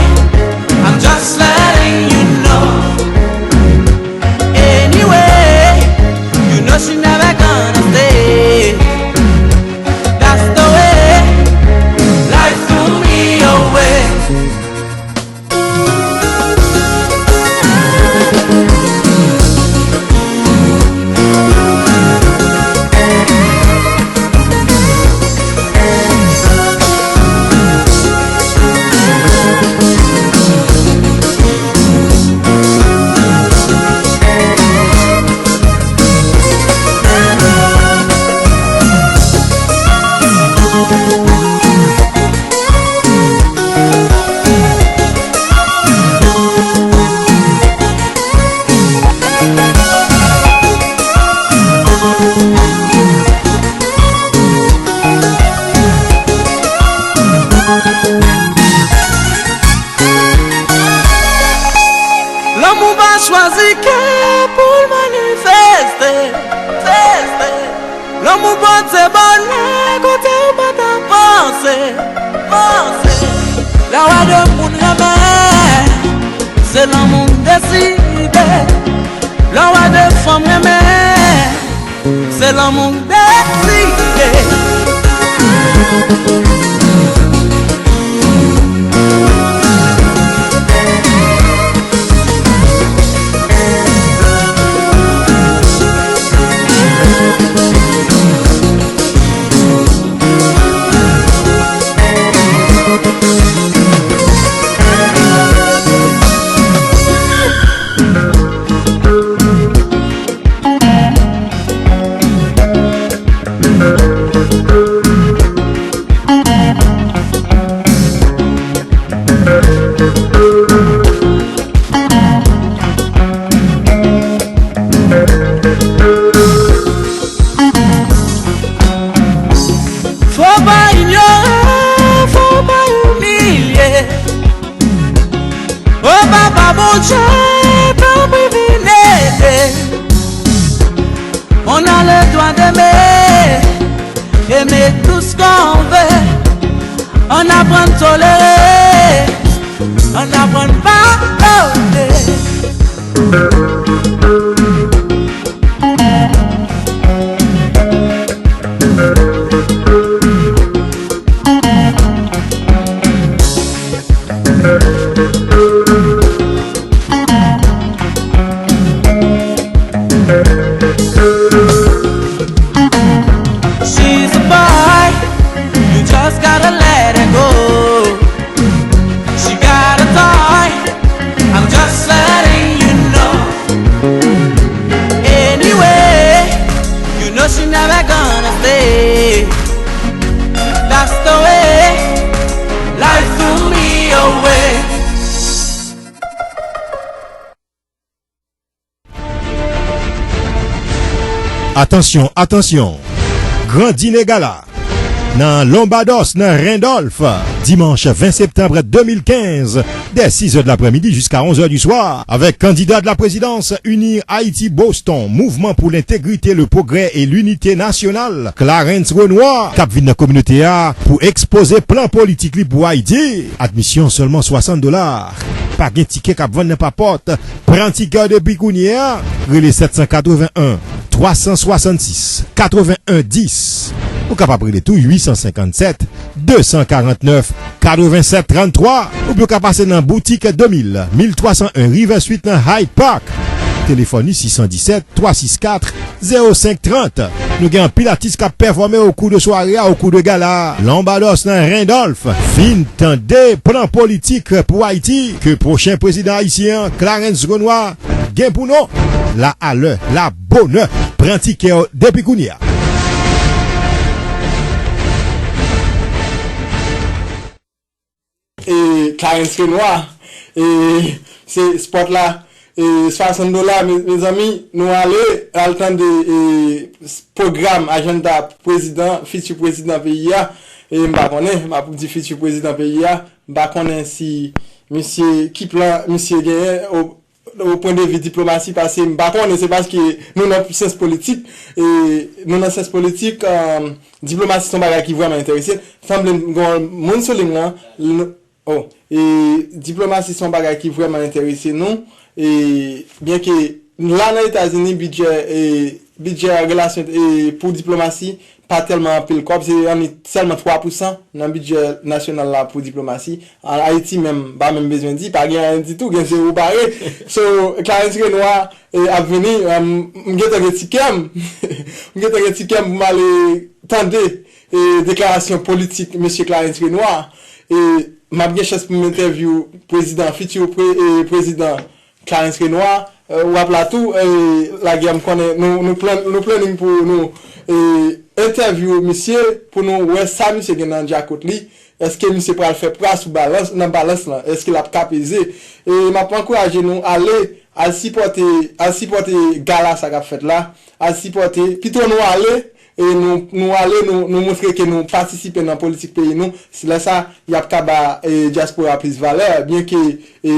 I'm just letting you know. Anyway, you know she never gonna stay. That's the way life threw me away. Lanmou pa chwazi kè pou l manifeste. Lanmou pote bonè kote w pa ta panse. Panse. Lè w wè de moun renmen, se lanmou k deside. Lè w wè de fanm renmen, se lanmou k deside. Aimer, aimer tout ce qu'on veut. Ann aprann tolere, ann aprann padone. She's a boy, you just gotta let her go. She got a toy, I'm just letting you know. Anyway, you know she never gonna stay. That's the way life threw me away. Atansyon, atansyon! Gran dine gala nan Lombados nan Randolph, dimanch ven septanm de mil kenz, dè sizè de laprèmidi jiska onzè di swa, avèk kandida de la présidence Unir Haïti Boston, Mouvement pour l'intégrité, le progrès et l'unité nationale, Clarens Renois, k ap vin nan kominote a pou ekspoze plan politik li pou Ayiti. Admisyon sèlman swasant dola. Pa gen tikè k ap vann nan papòt. Pran tikè w depi kounye a. Rele sèt san katreven en, twa san swasannsis, katreven en dis. Ou kapab rele tou uit san senkannsèt, de san karantnèf, katreven sèt tranntwa. Oubyen ou ka pase nan boutik de mil, mil twa san en River Street nan Hyde Park. Telefòn li sis san disèt, twa sis kat, zewo senk trant. Nou gen anpil atis k ap pèfòme okou de sware a, okou de gala a. Lombados nan Randolph, vin tande plan politik pou Ayiti ke pwochen prezidan ayisyen an, Clarens Renois, gen pou nou. La alè, la bonè, pran tikè w depi kounye a. E Clarens Renois, e se spòt la, e swasant dola, me- mezanmi, nou ale, al tande, e s- pwogram, ajanda prezidan, fiti prezidan peyi a. E m pa konnen, m ap di fiti prezidan peyi a, m pa konnen si misye, ki plan misye genyen, o- o pwen de vi diplomasi, paske m pa konnen, se paske nou nan syans politik, e nou nan syans politik, e, diplomasi se yon bagay ki vrèman enterese. Sanble m gen yon moun sou liy lan, l- oh, e diplomasi se yon bagay ki vrèman enterese nou, e byenke la nan Etazini, bidjè, e bidjè relasyon, e pou diplomasi, pa tèlman anpil kòb, se annik sèlman twa pousan nan bidjè nasyonal la pou diplomasi. An Ayiti menm, pa menm bezwen di, pa gen anyen ditou, gen zewo pare. So, Clarens Renois, e, ap vini, e, m m gentan gen tikè m, m gentan gen tikè m pou m ale tande, e, deklarasyon politik mesye Clarens Renois. E m ap gen chans pou m entèvyou prezidan, fiti pre- e, prezidan Clarens Renois, e, w ap la tou, e, lagè m konnen nou, nou, plan, nou planning pou nou, e, entèvyou misye, pou nou wè sa misye gen nan djakout li, èske misye pral fè pra sou balans, nan balans lan, èske l ap ka peze. E m ap ankouraje nou ale, al sipòte, al sipòte gala sa k ap fèt la, al sipòte, pito nou ale, e nou, nou ale, nou, nou montre ke nou patisipe nan politik peyi nou. Se lè sa, y ap ka ba, e, dyaspora plis valè, byenke, e,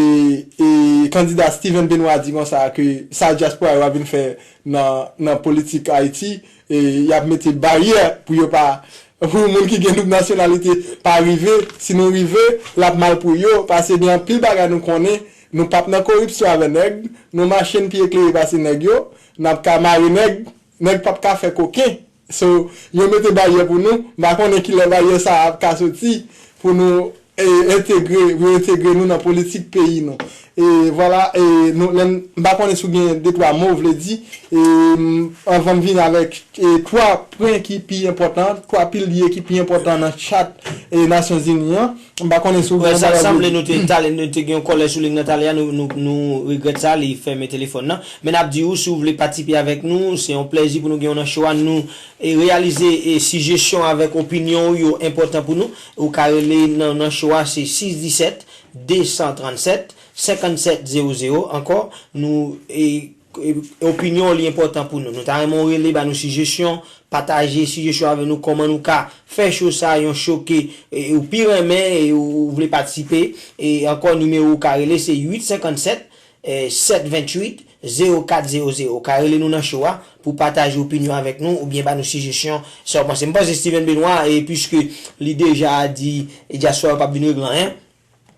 e, kandida Steven Benoît di konsa ke sa dyaspora yo ap vin fè nan, nan politik Ayiti, e, y ap mete baryè pou yo pa, pou moun ki gen doub nasyonalite pa rive. Si nou rive, l ap mal pou yo, paske gen anpil bagay nou konnen, nou p ap nan koripsyon avè nèg, nou mache n pi eklere pase nèg yo, n ap ka mare nèg, nèg p ap ka fè koken. So, yo mete baryè pou nou, m pa konnen kilè baryè sa a ap ka soti pou nou, e, entegre, reentegre nou nan politik peyi nou. E vwala, e, nou, lè n- m pa konnen si w gen de twa mo w vle di, e, m- anvan m vin avèk, e, twa pwen ki pi enpòtan, twa pilye ki pi enpòtan nan chat, e, Nasyonzini an. M pa konnen si w gen yon bagay pou di. Sanble nou te, talè, nou te gen yon kòlè sou liy nan talè a, nou, nou, nou regrèt sa, li fèmen telefòn nan. Men n ap di w, si w vle patisipe avèk nou, se yon plèzi pou nou gen w nan show a. Nou, e, reyalize, e, sijesyon avèk opinyon w yo enpòtan pou nou. Ou ka rele nan, nan show a, se sis disèt, de san trannsèt, senkannsèt zewo zewo. Ankò, nou, e, e, opinyon w li enpòtan pou nou. Nou ta renmen w rele, ba nou sijesyon, pataje sijesyon avèk nou, kòman nou ka fè show sa a yon show ke, e, ou pi renmen, e, ou, ou vle patisipe. E ankò, nimewo ou ka rele, se uit senkannsèt, eh, sèt venntuit, zewo kat zewo zewo. Ou ka rele nou nan show a pou pataje opinyon avèk nou oubyen ba nou sijesyon sa w panse. M panse Steven Benoît, e piske li deja di dyaspora yo p ap vin regle anyen,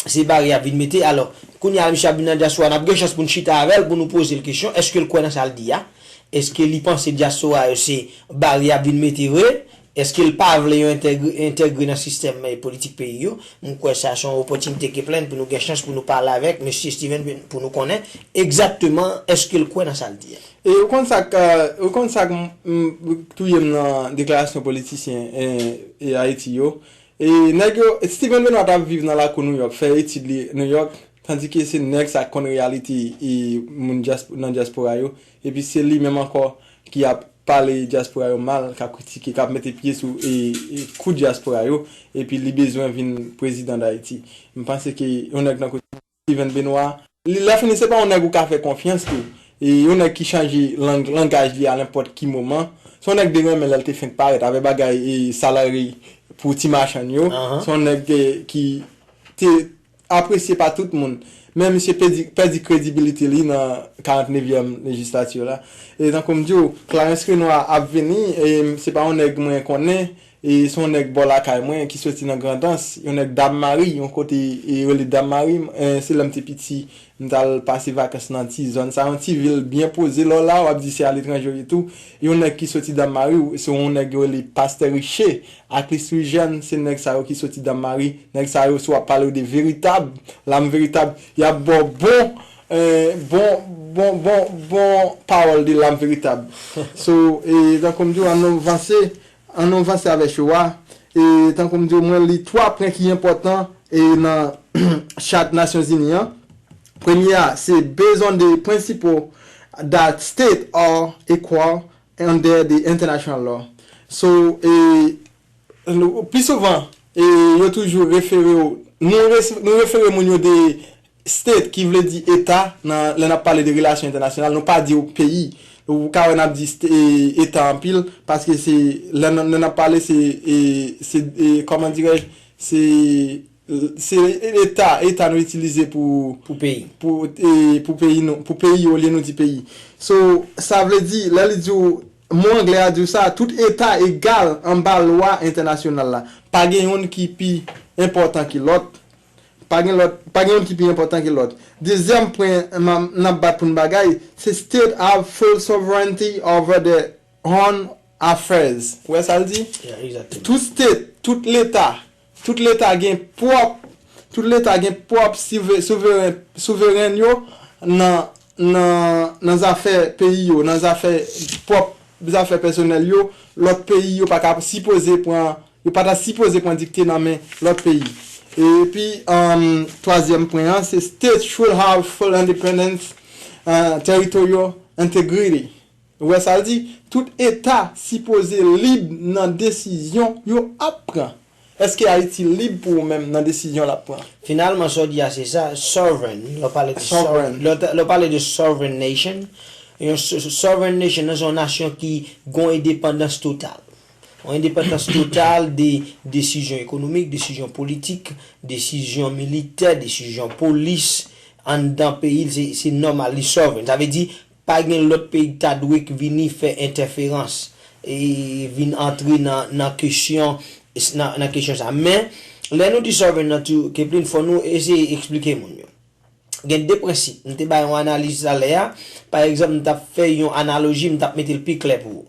se bari y ap vin mete. Alò, kounye a misye ap vin nan dyaspora, n ap gen chans pou n chita avè l, pou nou poze l kesyon, èske l kwè nan sa l di a? Èske li panse dyaspora yo se bari y ap vin mete vre? Èske l pa vle yo entegre, entegre nan sistèm, eh, politik peyi yo? M kwè sa se yon opòtinite ki plen pou nou gen chans pou nou pale avèk mesye Steven Ben-, pou nou konnen egzakteman èske l kwè nan sa l di a. E ou konn sa k, ou konn sa k m, m, touye m nan deklarasyon politisyen, eh, eh, Ayiti yo. E nèg yo, Steven Benoît t ap viv nan lakou Nouyòk, fè etid li Nouyòk, tandike se nèg sa k konn reyalite e moun dyas-, nan dyaspora yo. Epi se li menm ankò ki ap pale dyaspora yo mal, k ap kritike, k ap mete pye sou e, e kou dyaspora yo, epi li bezwen vin prezidan Dayiti. M panse ke yon nèg tankou Steven Benoît, li lè fini se pa yon nèg ou ka fè konfyans tou. E yon nèg ki chanje lang, langaj li a nenpòt ki moman. Se yon nèg de renmen lè l te fenk parèt avè bagay e salary pou ti machann yo. Se yon nèg te, ki te apresye pa tout moun. Men misye pèdi, pèdi kredibilite li nan karant nevyèm lejislati la. E tankou m di w, Clarens Renois ap vini, e se pa yon nèg mwen konnen, e se yon nèg bò lakay mwen ki soti nan Grandans, yon nèg Dam Mari, yon kote e rele Dam Mari, e se lè m te piti, m t al pase vakans nan ti zòn sa, yon ti vil byen poze, lè w la, w ap di se aletranje w ye tou. Yon nèg ki soti Dam Mari, se yon nèg yo rele Pastè Riche, Aklis Rijèn, se nèg sa yo ki soti Dam Mari. Nèg sa yo, si w ap pale yo de veritab, lam veritab, y ap ba w bon, eh, bon, bon, bon, bon pawòl de lam veritab. So, e tankou m di w, ann nou vanse, ann nou vanse avè show a. E tankou m di w, mwen li twa pwen ki enpòtan e nan chat Nasyonzini an. Premye a, se based on the principle that state are equal under the international law. So, e, nou, pi souvan, e, yo toujou refere yo, nou, res-, nou refere moun yo de state, ki vle di eta, nan, lè n ap pale de relasyon entènasyonal, nou pa di yo peyi. Ou ka wè n ap di st-, e, eta anpil, paske se, lè n, lè n ap pale, se, e, se, e, kòman dirèj, se, se eta, eta nou itilize pou, pou peyi, pou, e, pou peyi nou, pou peyi olye nou di peyi. So, sa vle di, lè li di w, mo anglè a di w sa, tout eta egal anba lwa entènasyonal la. Pa gen youn ki pi enpòtan ki lòt. Pa gen lòt, pa gen youn ki pi enpòtan ke lòt. Dezyèm pwen n ap, n ap bat pou n bagay, se state have full sovereignty over their own affairs. Ou wè sa l di? Yeah, exactement. Tout state, tout leta, tout leta gen pwòp, tout leta gen pwòp sive-, souveren, souveren yo nan, nan, nan zafè peyi yo, nan zafè pwòp zafè pèsonèl yo, lòt peyi yo pa ka sipoze pran, yo pa ta sipoze pran dikte nan men lòt peyi. Epi, um, twazyèm pwen an, se state should have full independence, uh, territorial integrity. Ou wè sa l di? Tout eta sipoze lib nan desizyon yo ap pran. Èske Ayiti lib pou ou menm nan desizyon l ap pran? Finalman, sa w di a se sa, sovereign, lè w pale de sovereign, lè w ta-, lè w pale de sovereign nation, yon so-, so-, sovereign nation nan se yon nasyon ki gon endepandans total. Yon endepandans total de desizyon ekonomik, desizyon politik, desizyon militè, desizyon polis, anndan peyi l, se, se nòmal, li sovereign. Sa vle di, pa gen lòt peyi ki ta dwe k vini fè entèferans, e vin antre nan, nan kesyon, nan, nan kesyon sa. Men, lè nou di sovereign nan tou, Keplin, fò nou eseye eksplike moun yo. Gen de prensip. M te bay yon analiz talè a. Pa egzanp, m t ap fè yon analoji, m t ap mete l pi klè pou ou.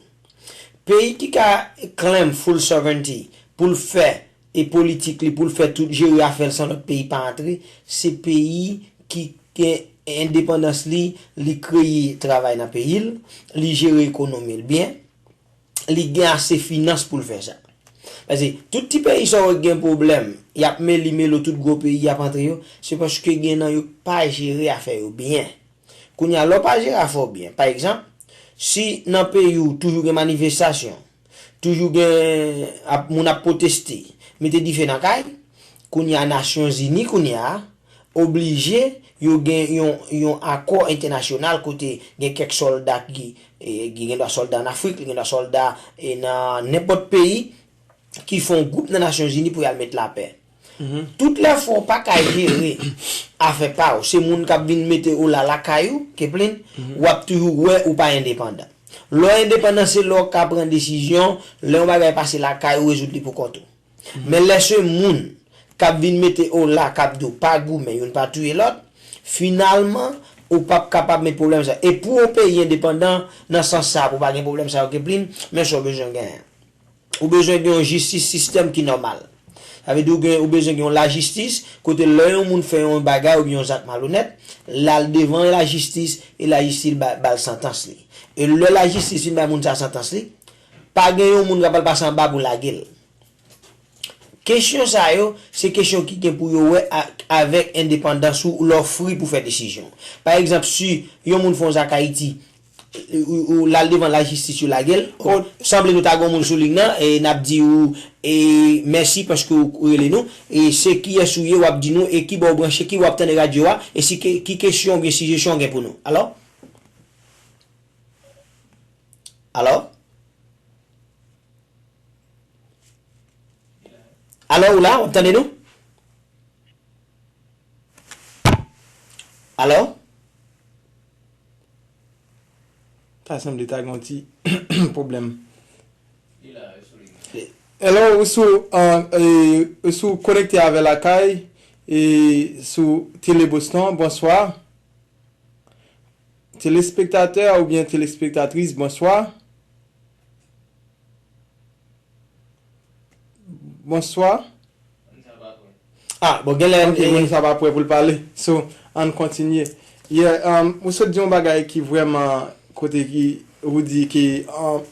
Peyi ki ka claim full sovereignty pou l fè e politik li pou l fè tout, jere afè l san lòt peyi pa antre, se peyi ki gen endepandans li, li kreye travay nan peyi l, li jere ekonomi l byen, li gen ase finans pou l fè sa. Paske tout ti peyi sa yo gen pwoblèm, y ap meli melo tout gwo peyi y ap antre yo, se paske gen nan yo pa jere afè yo byen. Kounye a, lè w pa jere afè w byen, pa egzanp, si nan peyi w toujou gen manifestasyon, toujou gen ap, moun ap pwoteste, mete dife nan kay, kounye a Nasyonzini kounye a oblije yo gen yon, yon akò entènasyonal kote gen kèk sòlda ki, e, ki gen dwa sòlda an Afrik, li gen dwa sòlda, e, nan nenpòt peyi ki fè yon gwoup nan Nasyonzini pou y al met lapè. Tout lè fwa w pa ka jere afè pa w, se moun k ap vin mete w la lakay ou, Keplin, w ap toujou wè ou pa endepandan. Lè w endepandan, se lè w ka pran desizyon, lè yon bagay pase lakay ou, rezoud li pou kont ou. Men lè se moun k ap vin mete w la, k ap di w pa goumen, youn pa touye lòt, finalman, ou p ap kapab met pwoblèm sa. E pou yon peyi endepandan, nan sans sa, pou pa gen pwoblèm sa yo, Keplin, men sa w bezwen genyen. Ou bezwen gen yon jistis sistèm ki nòmal. Sa vle di ou gen, ou bezwen gen yon lajistis, kote lè yon moun fè yon bagay oubyen yon zak malonèt, l al devan lajistis, e lajistis ba, ba l santans li. E lè lajistis fin bay moun sa santans li, pa gen yon moun k ap al pase anba pou lage l. Kesyon sa yo, se kesyon ki gen pou yo wè a, avèk endepandans ou, lè w fri pou fè desizyon. Pa egzanp, si yon moun fè yon zak Ayiti, ou, ou, l al devan lajistis, yo lage l. Sanble nou ta gen yon moun sou liy nan, e n ap di ou, e, mèsi paske ou rele nou. E se kiyès ou ye, w ap di nou, e ki bò w branche, ki bò w ap tande radyo a, e si ke, ki kesyon oubyen sijesyon w gen pou nou. Alò? Alò? Alò, ou la, w ap tande nou? Alò? Ta sanble ta gen yon ti pwoblèm. Hello, ou sou, uh, eh, ou sou konekte avè Lakay, e sou Tele Boston, bonswa. Telespektatè oubyen telespektatris, bonswa. Bonswa. Ah, bon, genlè, ok, eh, moun sa pa prè pou l pale. So, ann kontinye. Yeah, um, ou sot di yon bagay ki vrèman kote ki ou di ke, um,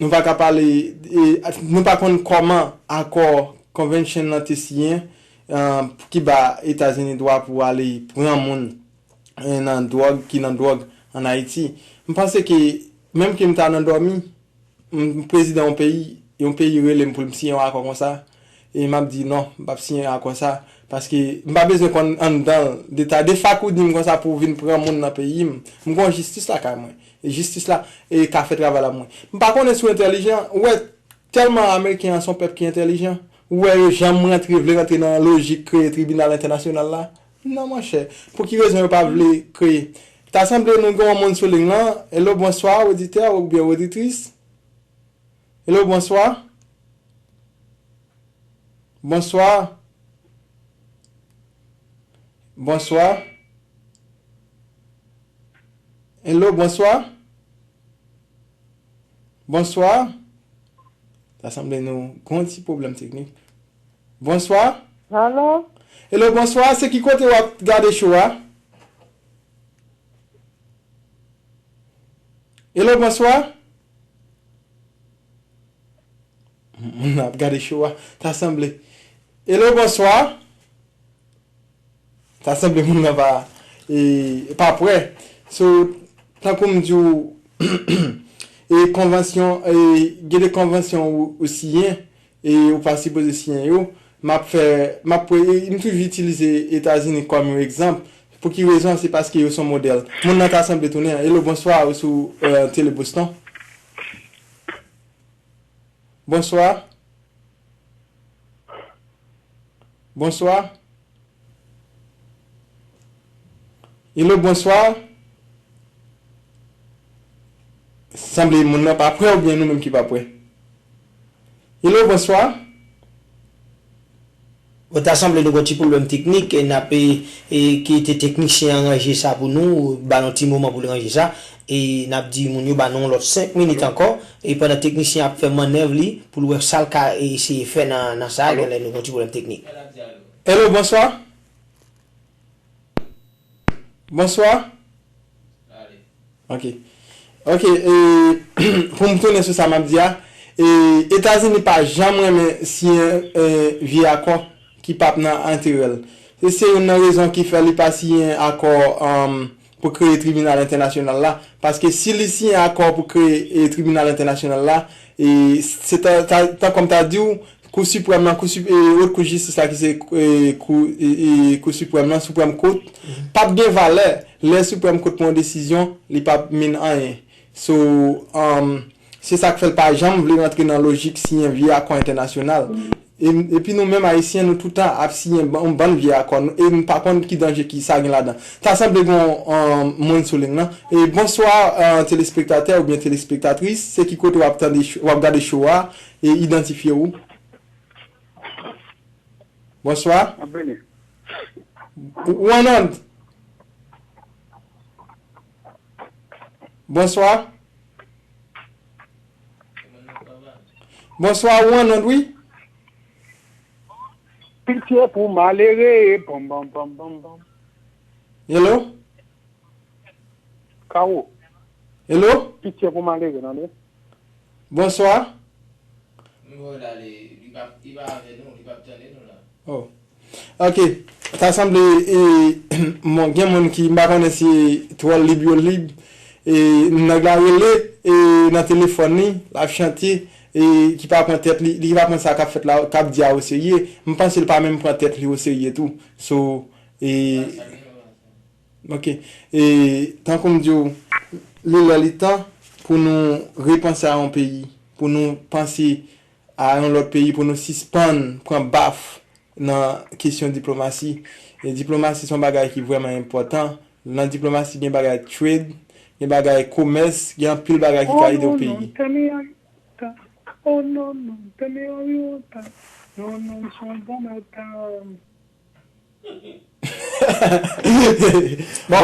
nou pa ka pale, eh, nou pa konn kòman akò convention nan te siyen, um, ki ba Etazini dwa pou ale pran moun, eh, nan dwòg, ki nan dwòg ann Ayiti. M panse ke menm ke m ta nan dòmi, m prezidan yon peyi, yon peyi rele m pou m siyen yon akò konsa, e m ap di non, m p ap siyen akò sa, paske m pa bezwen konn anndan l, deta, de fak ou di m konsa pou w vin pran moun nan peyi m, m gon jistis lakay mwen, e jistis la, e ka fè travay la pou mwen. M pa konnen si w entèlijan, ou wè, tèlman Ameriken an se yon pèp ki entèlijan, ou wè yo janm rantre, vle rantre nan lojik kreye tribinal entènasyonal la, non, monchè. Pou ki rezon yo pa vle kreye? Ta sanble nou gen yon moun sou liy lan. Hello, bonswa, oditè oubyen oditris. Hello, bonswa. Bonswa. Bonswa. Hello, bonswa. Bonswa. Ta sanble nou gon ti pwoblèm teknik. Bonswa. Alo? Hello, bonswa. Se ki kote w ap gade show a? Hello, bonswa. Moun ap gade show a. Ta sanble. Hello, bonswa. Ta sanble moun nan pa, e, pa prè. So, tankou m di w, e konvansyon, e, gen de konvansyon ou, ou siyen, e ou pa sipoze siyen yo, m ap fè, m ap, e, m toujou itilize Etazini kòm yon egzanp. Pou ki rezon? Se paske yo se yon modèl. Moun nan ta sanble tounen. Hello, bonswa, ou sou, e, Tele Boston. Bonswa. Bonswa. Hello, bonswa. Sanble moun nan pa prè oubyen nou menm ki pa prè? Hello, bonswa. Bon, ta sanble nou gon ti pwoblèm teknik, e n ap, e, e, kite teknisyen an ranje sa pou nou, ba nou ti moman pou l ranje sa, e n ap di moun yo ba nou yon lòt senk minit ankò, e pandan teknisyen ap fè mannèv li, pou l wè sa l ka eseye fè nan, nan sa, genlè nou gon ti pwoblèm teknik. Hello, bonswa. Bonswa. Ok. Ok, e, pou m tounen sou sa m ap di a, e, Etazini pa janm renmen siyen, e, vye akò ki p ap nan enterè l. E se youn nan rezon ki fè li pa siyen akò, um, pou kreye tribinal entènasyonal la. Paske si li siyen akò pou kreye, e, tribinal entènasyonal la, e se ta, ta, ta, kòm ta di w, Kou Siprèm lan, Kou Sip-, e, Wot Kou Jistis la ki se, e, kou, e, e, Kou Siprèm lan, Supreme Court, p ap gen valè lè Supreme Court pran yon desizyon, li p ap mean anyen. So, um, se sa k fè l pa janm vle rantre nan lojik siyen vye akò entènasyonal. E, epi nou menm Ayisyen, nou toutan ap siyen ban- yon bann vye akò, nou, e nou pa konn ki danje ki sa gen ladan. Ta sanble gen yon, um, moun sou liy nan. E bonswa, uh, telespektatè oubyen telespektatris, se ki kote w ap tande, w ap gade show a, e idantifye w. Bonswa. Ap vini. Ou an onn. Bonswa. Bonswa, ou an onn, wi. Pitye pou malere, bam, bam, bam, bam, bam. Hello? Kawo. Hello? Pitye pou malere, tande. Bonswa. Nou wè la, li, li pa, li pa avè nou, li pa tande nou la. Oh. Ok. Ta sanble, e, bon, gen moun ki, m pa konnen si twò lib yo lib. E, nèg la rele, e, nan telefòn li, l ap chante, e, ki pa pran tèt li, li pa pran sa k ap fèt la, k ap di a oserye. M panse l pa menm pran tèt li oserye tou. So, e, Ok. E, tankou m di w, li lè li tan pou nou repanse a yon peyi, pou nou panse a yon lòt peyi, pou nou sispann pran baf nan kesyon diplomasi. E diplomasi se yon bagay ki vrèman enpòtan. Nan diplomasi, gen bagay trade, gen bagay komès, gen anpil bagay ki ka ede yon peyi. Oh non, non, tell me how you want that. Oh non, non, tell me how you want that. Non, non, se yon bon maten. Bon,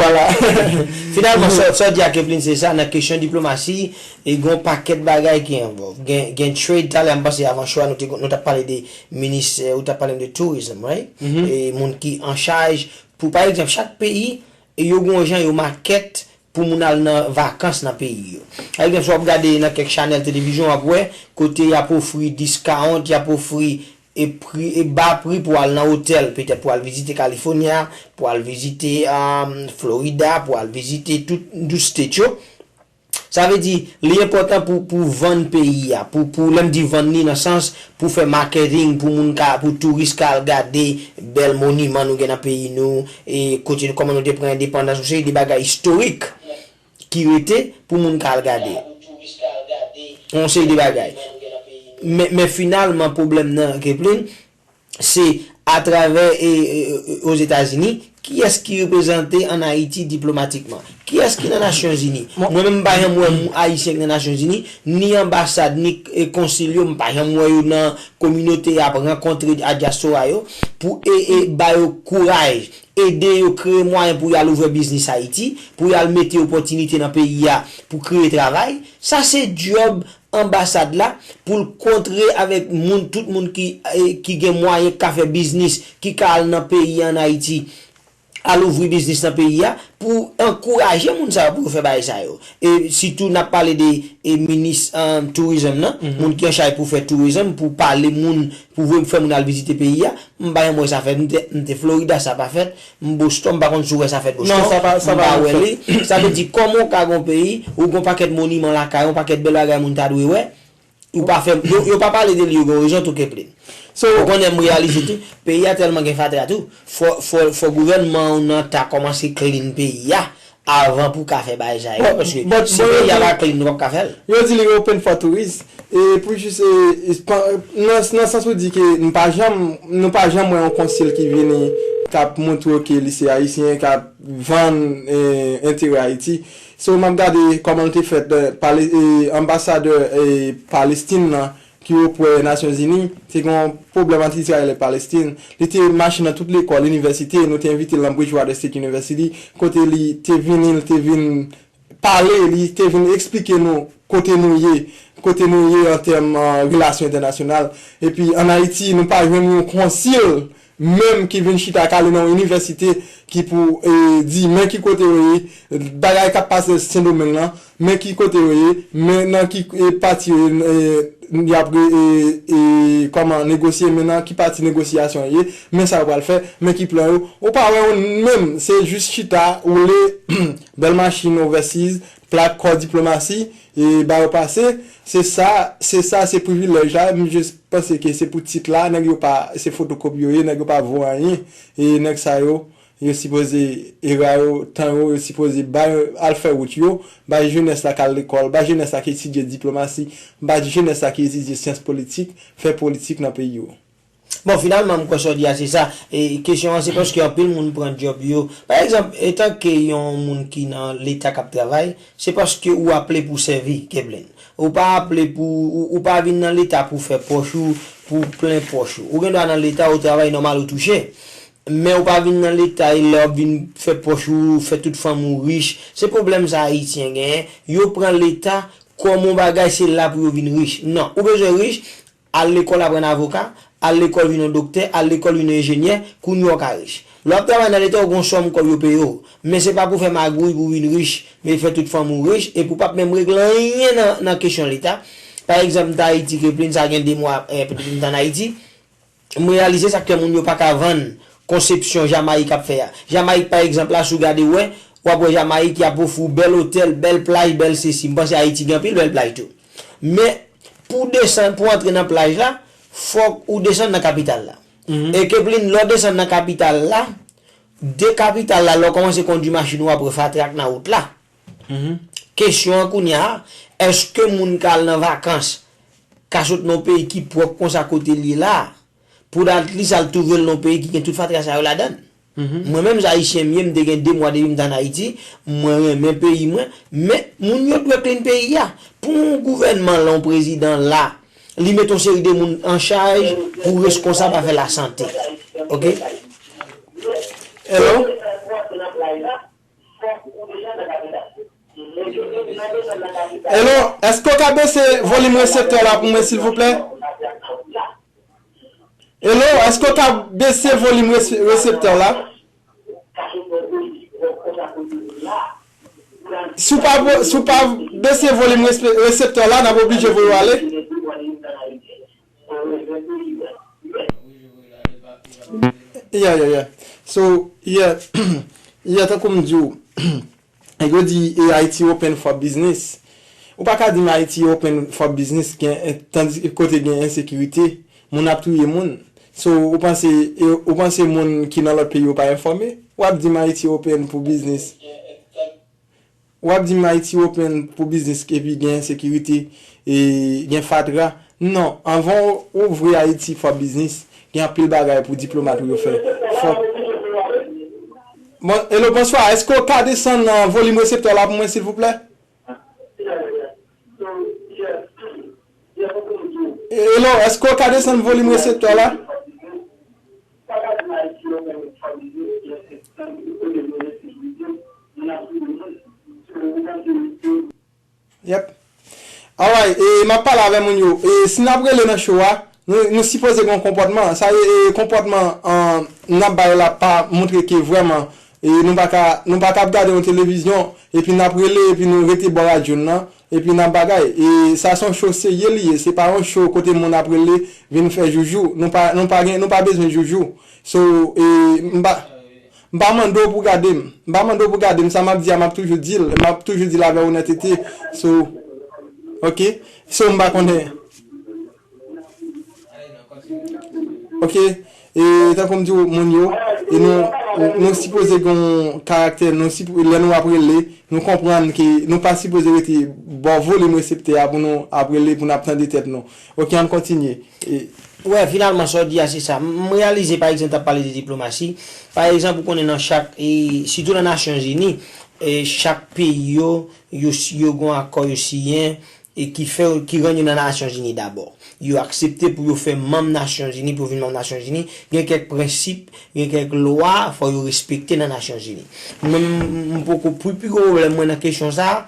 finalman, sa, sa w di a Keplin, se sa, nan kesyon diplomasi, e gen yon pakèt bagay ki envolve. Gen, gen trade, talè, m panse avan show a, nou te, nou t ap pale de minis, eh, ou t ap pale de tourism, right? E moun ki an chaj, pou, pa egzanp, chak peyi, e yo gen yon jan yo makèt pou moun al nan vakans nan peyi yo. Pa egzanp, si w ap gade nan kèk chanèl televizyon, w ap wè kote y ap ofri discount, y ap ofri e pri, e ba pri pou al nan otèl, petèt pou al vizite California, pou al vizite, um, Florida, pou al vizite tout, tout state yo. Sa vle di, li enpòtan pou, pou vann peyi a, pou, pou, lè m di vann li nan sans, pou fè marketing, pou moun ka, pou touris ka al gade bèl moniman nou gen nan peyi nou, e kote nou, kòman nou te pran endepandans, yon seri de bagay istorik ki rete pou moun ka al gade. Yon seri de bagay. Men, men finalman, pwoblèm nan, Keplin, se atravè, e, e, e, Ozetazini, kiyès ki reprezante ann Ayiti diplomatikman? Kiyès ki nan Nasyonzini? Mwen menm, m pa janm wè moun ayisyen ki nan Nasyonzini, ni anbasad, ni, e, konsil yo, m pa janm wè yo nan kominote y ap rankontre a dyaspora yo, pou, e, e, ba yo kouraj, ede yo kreye mwayen pou y al ouvè biznis Ayiti, pou y al mete opòtinite nan peyi a, pou kreye travay. Sa se djòb anbasad la pou l kontre avèk moun, tout moun ki, e, ki gen mwayen, k ka fè biznis, ki ka al nan peyi ann Ayiti, al ouvri biznis nan peyi a, pou ankouraje moun sa yo pou yo fè bagay sa yo. E sitou n ap pale de, e, minis, um, tourizm nan, moun ki an chaj pou fè tourizm, pou pale moun, pou voye fè moun al vizite peyi a. M pa janm wè sa fèt. M te, m te Florida, sa pa fèt. M Boston, m pa konn si w wè sa fèt Boston. Non, sa pa, sa pa janm fèt. M pa wè li. Sa vle di, kòman w ka gon peyi, ou gon pakèt moniman lakay, yon pakèt bèl bagay moun ta dwe wè, ou pa fè, yo, yo pa pale de li, yo gen rezon tou, Keplin. So, ou konnen m reyalize tou, peyi a tèlman gen fatra tou, fò, fò, fò gouvènman ou nan ta kòmanse clean peyi a avan pou ka fè bagay sa yo, paske si peyi a pa clean, nou p ap ka fè l. Yo di li open for tourist. E pou jis, e, e, pa- nan, nan sans ou di ke nou pa janm, nou pa janm wè yon konsil ki vini k ap montre ke li se ayisyen, k ap vann, e, enterè Ayiti. So, m ap gade kòman l te fèt, e, pale, e, anbasadè, e, Palestin nan, ki opre Nasyonzini, te gen yon pwoblèm ant Izrayèl e Palestin. Li te mache nan tout lekòl, inivèsite, nou te envite l nan Bridgewater State University, kote li te vini, li te vin pale, li te vin eksplike nou kote nou ye, kote nou ye an tèm, e, relasyon entènasyonal. Epi, ann Ayiti, nou pa jwenn yon konsil menm ki vin chita kale nan yon inivèsite ki pou, e, di, men ki kote yo ye, bagay k ap pase Sendomeng lan, men ki kote yo ye, men nan ki, e, pati yo ye, e, y ap re- e, e, kòman negosye, men nan ki pati negosyasyon yo ye, men sa yo pral fè, men ki plan yo. Ou pa wè yon menm, se jis chita, woule, bèl machin overseas, plak kò diplomasi, e ba yo pase. Se sa, se sa, se privilèj la. M jis panse ke se pou tit la, nèg yo pa, se fotokopi yo ye, nèg yo pa vo anyen. E nèg sa yo, yo sipoze, era yo, tan yo, yo sipoze bay, al fè wout yo, bay jenès la k al lekòl, bay jenès la k etidye diplomasi, bay jenès la k etidye syans politik, fè politik nan peyi yo. Bon, finalman, m kwè sa w di a se sa. E kesyon an, se paske anpil moun pran djòb yo. Pa egzanp, etanke yon moun ki nan Leta k ap travay, se paske ou aple pou sèvi, Keplin. Ou pa aple pou, ou, ou pa vin nan Leta pou fè pòch ou, pou plen pòch ou. Ou gen dwa nan Leta, ou travay nòmal, ou touche. Men ou pa vin nan Leta, e lè w ap vin fè pòch ou, fè tout fanmi w rich. Se pwoblèm sa Ayisyen genyen. Yo pran Leta kòm yon bagay, se la pou yo vin rich. Non, ou bezwen rich, al lekòl aprann avoka, al lekòl vin yon doktè, al lekòl vin yon enjenyè, kounye a w ka rich. Lè w ap travay nan Leta, w gen yon sòm kòb yo peye w. Men se pa pou fè magouy pou w vin rich, men fè tout fanmi w rich, epi w p ap menm regle anyen nan, nan kesyon Leta. Pa egzanp, m t Ayiti, Keplin, sa gen de mwa, eh, petèt m t ann Ayiti. M reyalize sa k fè moun yo pa ka vann konsepsyon Jamayik ap fè a. Jamayik, pa egzanp, la, si w gade, w wè, w ap wè Jamayik, y ap ofri w bèl otèl, bèl plaj, bèl sesi. M panse Ayiti gen anpil bèl plaj tou. Men, pou w desann, pou w antre nan plaj la, fòk ou desann nan kapital la. E Keplin, lè w desann nan kapital la, de kapital la, lè w kòmanse kondui machin ou, w ap wè fatra k nan wout la. Kesyon an kounye a, èske moun ka al nan vakans, ka sot nan yon peyi ki pwòp konsa kote l ye la, pou at least al twouve l nan yon peyi ki gen tout fatra sa yo ladan l? Mwen menm, Ayisyen m ye, m te gen de mwa depi m t ann Ayiti, mwen renmen peyi mwen, men moun yo dwe clean peyi a. Pou yon gouvènman la, yon prezidan la, li met yon seri de moun an chaj pou reskonsab afè lasante. Oke? Hello? Hello, èske w ka bese volim reseptè la pou mwen, silvouplè? Hello, èske w ka bese volim res-, reseptè la? Si w pa vo-, si w pa bese volim respe-, reseptè la, n ap oblije voye w ale. Yeah, yeah, yeah. So, yeah, yeah, tankou m di w, yo di, e, Haiti open for business. Ou pa ka di m Haiti open for business, gen, tandi kote gen ensekirite, moun ap touye moun. So, ou panse, e, ou panse moun ki nan lòt peyi yo pa enfòme? W ap di m Haiti open pou business. W ap di m Ayiti open pou biznis epi gen ensekirite, e gen fatra. Non, anvan w ouvri Ayiti for business, gen anpil bagay pou diplomat ou yo fè. Fòk. Bon, hello, bonswa. Èske w ka desann, euh, volim reseptè la pou mwen, silvouplè? Hello, èske w ka desann volim reseptè la? Yep. Alright, e m ap pale avè moun yo. E si n ap rele nan show a, nou, nou sipoze gen yon konpòtman. Sa e, e konpòtman, an, n ap bay la pa montre ke vrèman, e nou pa ka, nou pa ka ap gade yon televizyon, epi n ap rele, epi nou rete bò radyo n nan, epi n ap bagay. E sa se yon show serye li ye, se pa yon show kote moun ap rele vin fè joujou. Nou pa, nou pa gen, nou pa bezwen joujou. So, e, m pa, m pa mande w pou gade m. M pa mande w pou gade m. Sa m ap di a, m ap toujou di l. M ap toujou di l avèk onètete. So, ok. So, m pa konnen. Ok. E tankou m di w, moun yo, e nou, nou sipoze gen yon karaktè, nou sipo-, lè nou ap rele, nou konprann ke nou pa sipoze rete bò volim reseptè a pou nou ap rele, pou n ap tande tèt nou. Ok, ann kontinye. E, Wè, finalman, sa w di a, se sa. M, m reyalize, pa egzanp, t ap pale de diplomasi. Pa egzanp, ou konnen nan chak, e, sitou nan Nasyonzini, e, chak peyi yo, yo, yo gen akò yo siyen, e ki fè, ki rann yo nan Nasyonzini dabò. Yo aksepte pou yo fè manm Nasyonzini, pou yo vin manm Nasyonzini. Gen kèk prensip, gen kèk lwa, fò yo respekte nan Nasyonzini. Mwen, m, m poko, pi, pi gwo pwoblèm mwen nan kesyon sa a,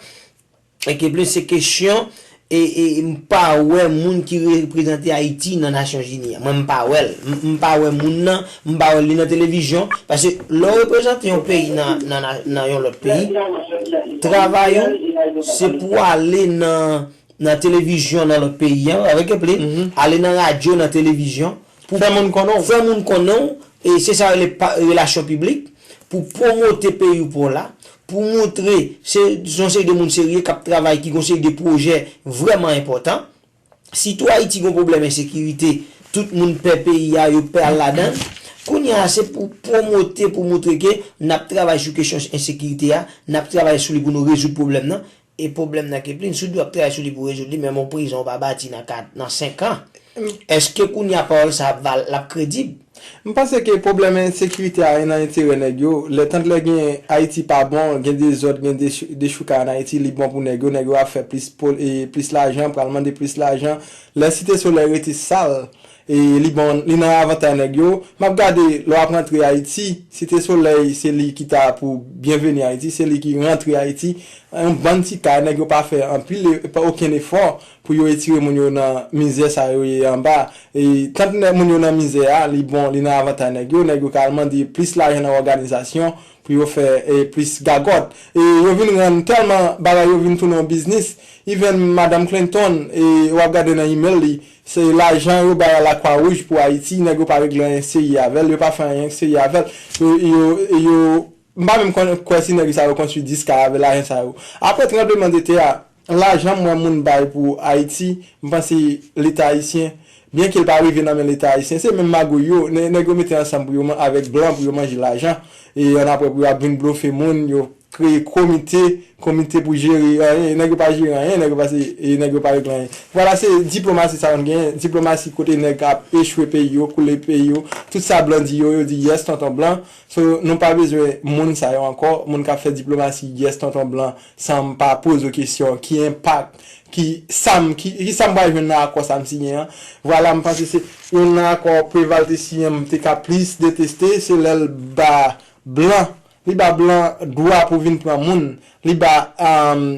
e ke plis se kesyon, e, e m pa wè moun ki reprezante Ayiti nan Nasyonzini an. Mwen, m pa wè l. M, m pa wè moun nan, m pa wè li nan televizyon. Paske lè w reprezante yon peyi nan, nan, nan, nan yon lòt peyi, travay ou, se pou ale nan, nan televizyon nan lòt peyi an, avèk eple, ale nan radyo, nan televizyon, pou fè moun konnen w. Fè moun konnen w, e se sa rele pa, relasyon piblik, pou pwomote peyi w pa w la, pou montre se, se yon seri de moun serye k ap travay, ki gen yon seri de pwojè vrèman enpòtan. Sitou Ayiti gen yon pwoblèm ensekirite, tout moun pè peyi a, yo pè al ladan l. Kounye a, se pou pwomote, pou montre ke n ap travay sou kesyon ensekirite a, n ap travay sou li pou nou rezoud pwoblèm nan. E pwoblèm nan, Keplin, si w di w ap travay sou li pou w rezoud li, menm yon prizon ou pa bati nan kat, nan senk an, èske kounye a pawòl sa ap val, l ap kredib? M panse ke pwoblèm ensekirite a nan enterè nèg yo. Lè tant lè gen Ayiti pa bon, gen dezòd, gen dechou-, dechoukay ann Ayiti, li bon pou nèg yo. Nèg yo ap fè plis po-, e, plis lajan, pral mande plis lajan. Lè Site Solèy rete sal, e, li bon, li nan avantay nèg yo. M ap gade, lè w ap rantre Ayiti, Site Solèy, se li ki ta pou byenveni Ayiti, se li ki rantre Ayiti. Yon bann ti kay, nèg yo pa fè anpil e, pa okenn efò pou yo retire moun yo nan mizè sa yo ye anba. E, tant nèg moun yo nan mizè a, li bon, li nan avantay nèg yo, nèg yo ka al mande plis lajan nan òganizasyon pou yo fè, e, plis gagòt. E, yo vin rann tèlman bagay yo vin tounen yon biznis. Even Madanm Clinton, e, w ap gade nan email li, se lajan yo bay a Lakwa Wouj pou Ayiti, nèg yo pa regle anyen serye avè l, yo pa fè anyen serye avè l. Yo, yo, yo, m pa menm konn, kwè si nèg sa yo konstwi dis kay avè lajan sa yo. Apre tranblemanntè a, lajan m wè moun bay pou Ayiti, m panse Leta ayisyen, byenke l pa rive nan men Leta ayisyen, se menm magouy yo, nè-, nèg yo mete ansanm pou yo man-, avèk blan pou yo manje lajan, e annapre pou y ap vin blofe moun, yo kreye komite, komite pou jere anyen, nèg yo pa jere anyen, nèg yo pa se, e nèg yo pa regle anyen. Vwala, se diplomasi sa yo n genyen, diplomasi kote nèg ap echwe peyi yo, koule peyi yo, tout sa blan di yo, yo di yes, tonton blan. So, nou pa bezwen moun sa yo ankò, moun k ap fè diplomasi yes, tonton blan, san m pa poze w kesyon, ki enpak, ki sa m, ki, ki sa m pral jwenn nan akò sa m siyen an. Vwala, m panse se youn nan akò Preval te siyen, m te ka plis deteste, se lè l ba blan, li ba blan dwa pou vin pran moun, li ba, um,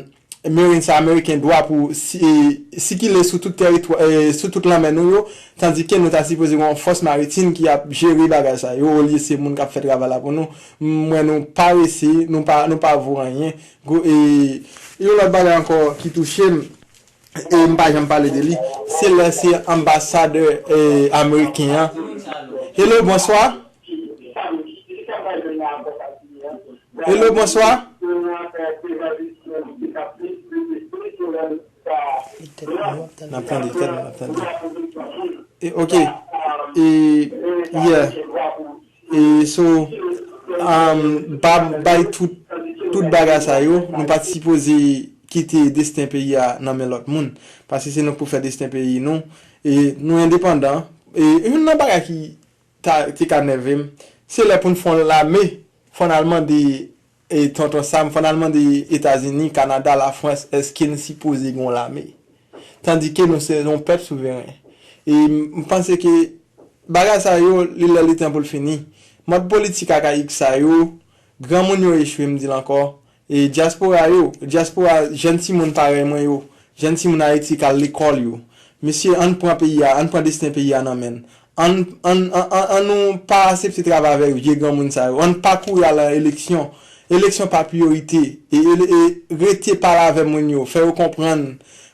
Marines Ameriken dwa pou si, e, sikile sou tout tèritwa, e, sou tout lanmè nou yo, tandike nou ta sipoze gen yon fòs maritim ki ap jere bagay sa yo, olye se moun k ap fè travay la pou nou. M wè nou parese, nou pa, nou pa vo anyen. Gwo, e, yon lòt bagay ankò ki touche m, e m pa janm pale de li, se lè se anbasadè, e, ameriken an. Hello, bonswa. Hello, bonswa. N ap tande, tande, n ap tande. E, ok. E, yeah. E, so, um, ba, bay tout, tout bagay sa yo, nou pa t sipoze kite desten peyi a nan men lòt moun. Paske se nou k pou fè desten peyi nou. E, nou endepandan. E, youn nan bagay ki ta, te ka nève m, se lè pou n fè yon lame, fò n al mande, e, Tonton Sam, fò n al mande Etazini, Kanada, Lafrans, èske n sipoze gen yon lame? Tandike nou se yon pèp souveren. E m, m panse ke bagay sa yo, li lè li tan pou l fini. Mòd politik akayik sa yo, granmoun yo echwe, m di l ankò. E dyaspora yo, dyaspora, jèn timoun parèy mwen yo, jèn timoun Ayiti k al lekòl yo. Mesye, ann pran peyi a, ann pran desten peyi a nan men n. Ann, ann, ann, ann, ann nou pa aksepte travay avèk vye granmoun sa yo. Ann pa kouri al nan eleksyon. Eleksyon pa priyorite. E, e, e rete pale avè moun yo, fè yo konprann,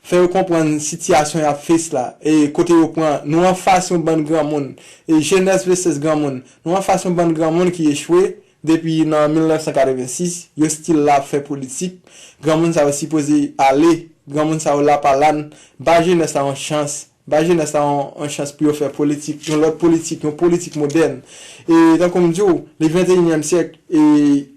fè yo konprann sitiyasyon y ap fes la, e kote yo pran. Nou anfas yon bann granmoun. E jenès vèsès granmoun. Nou anfas yon bann granmoun ki echwe, depi nan mil nèf san katrevensis, yo still la ap fè politik. Granmoun sa yo sipoze ale. Granmoun sa yo la pa la n. Ba jenès la yon chans. Ba jenès la yon, yon chans pou yo fè politik, yon lòt politik, yon politik modèn. E tankou m di w, le venteyinyèm syèk, e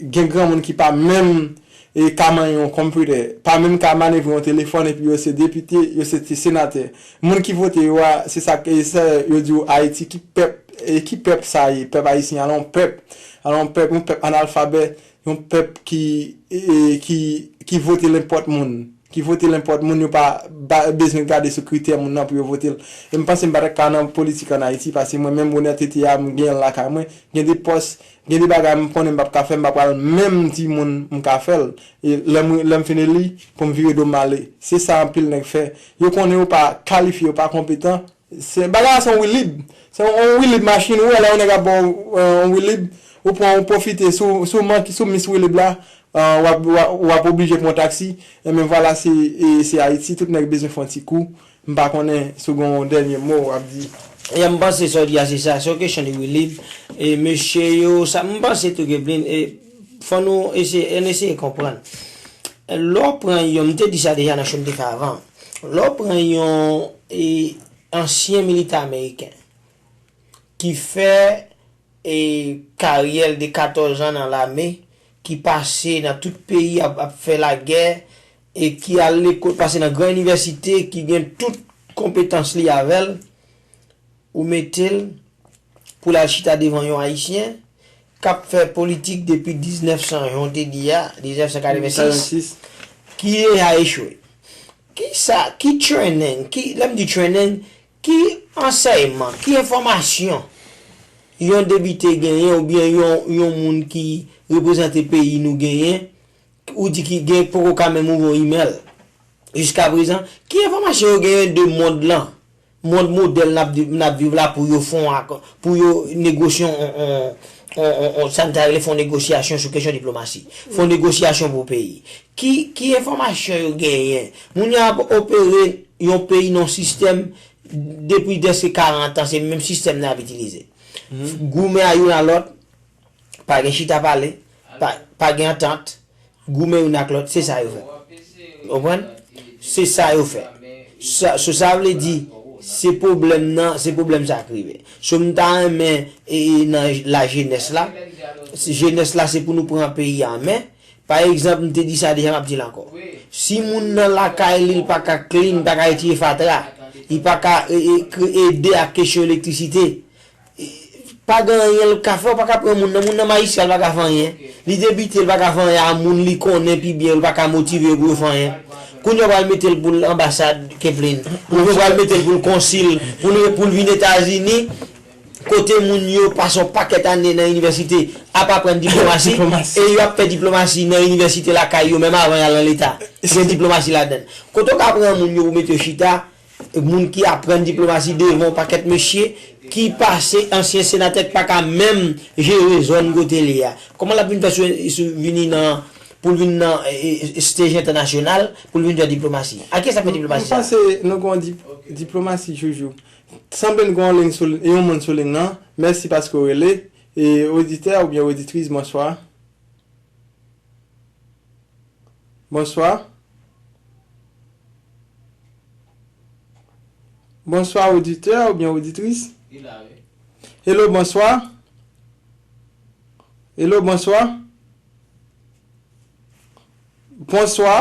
gen granmoun ki pa menm, e ka manyen yon konpitè, pa menm ka manevre yon telefòn, epi yo se depite, yo se te senatè. Moun ki vote yo a, se sa k, e sa yo di w Ayiti, ki pèp, e ki pèp sa ye? Pèp ayisyen, ala yon pèp, ala yon pèp, yon pèp analfabè, yon pèp ki, e, e, ki, ki vote lenpòt moun, ki vote lenpòt moun, yo pa ba, bezwen gade sou kritè moun nan pou yo vote l. E m panse m pa t ka nan politik ann Ayiti, paske mwen menm onètete a, m genyen l lakay mwen, gen de pòs, gen de bagay m konnen m p ap ka fè, m pa pral menm di moun m ka fè l. E lè m, lè m fin eli, pou m vire do m ale. Se sa anpil nèg fè. Yo konnen yo pa kalifye, yo pa konpetan. Se, bagay la se yon wilib. Se yon, yon wilib machin, ou wè lè yon nèg ap ba w, e, yon wilib, ou pran, ou pwofite, si w, si w manke, si w miss wilib la, e, w ap, w ap, w ap oblije pran yon taksi. Enben vwala, se, e, se Ayiti, tout nèg bezwen fè yon ti kou. M pa konnen si w gen yon dènye mo w ap di. Ya, m panse sa w di a se sa, se yon kesyon de wilib. E mesye yo, sa, m panse tou Geblin, e fò nou eseye, ann eseye konprann. Lè w pran yon, m te di sa deja nan show m te fè avan. Lè w pran yon, e, ansyen militè ameriken ki fè, e, karyè l de katòz an nan lame, ki pase nan tout peyi ap, ap fè lagè, e ki al lekòl, pase nan gran inivèsite, ki gen tout konpetans li avè l, ou mete l pou l al chita devan yon Ayisyen k ap fè politik depi diznèf san, jan w te di a, diznèf san katrevensis, ki deja echwe. Ki sa, ki training, ki, lè m di training, ki ansèyman, ki enfòmasyon yon depite genyen oubyen yon, yon moun ki reprezante peyi nou genyen, ou di ki gen poko ka menm ouvri yon imèl. Jiskaprezan, ki enfòmasyon yo genyen de mond lan? Mond modèl n ap, n ap viv la pou yo fè yon ak-, pou yo negosye yon, yon, yon, yon, yon, sa n ta rele fè yon negosyasyon sou kesyon diplomasi. Fè yon negosyasyon pou peyi. Ki, ki enfòmasyon yo genyen? Moun yo ap opere yon peyi nan yon sistèm depi dèske karant an, se menm sistèm nan y ap itilize. Goumen a youn a lòt, pa gen chita pale, pa, pa gen antant, goumen youn ak lòt, se sa yo fè. Ou konprann? Se sa yo fè. Sa, so sa vle di, se pwoblèm nan, se pwoblèm sa k rive. So m ta renmen, e, e, nan lajenès la, jenès la se pou nou pran peyi a an men. Pa egzanp, m te di sa deja, m ap di l ankò. Si moun nan lakay li, li pa ka clean, li pa ka retire fatra, li pa ka, e, e, kre-, ede ak kesyon elektrisite, pa gen anyen l ka fè, ou pa ka pran moun nan, moun nan majistra, l pa ka fè anyen. Li depite, l pa ka fè anyen a moun li konnen pi byen, l pa ka motive yo pou yo fè anyen. Kounye a, yo pral mete l pou l anbasad, Kevlin. Kounye a, yo pral mete l pou l konsil, pou l, pou l vin Etazini, kote moun yo pase yon pakèt ane nan inivèsite ap aprann diplomasi, e yo ap fè diplomasi nan inivèsite lakay yo, menm avan y al nan Leta. Gen diplomasi ladan l. Kote w ka pran moun yo pou mete yo chita, moun ki aprann diplomasi devan yon pakèt mesye ki pase ansyen senatè k pa ka menm jere zòn kote l ye a. Kòman l ap vin fè sou, sou vini nan, pou l vin nan, e, e, stage entènasyonal, pou l vin fè diplomasi? A kiyès l ap fè diplomasi sa? M panse nou gen yon dip-, diplomasi joujou. Sanble n gen yon liy sou, yon moun sou liy nan. Mèsi paske w rele. E oditè oubyen oditris, bonswa. Bonswa. Bonswa, oditè oubyen oditris. Hello, bonswa. Hello, bonswa. Bonswa.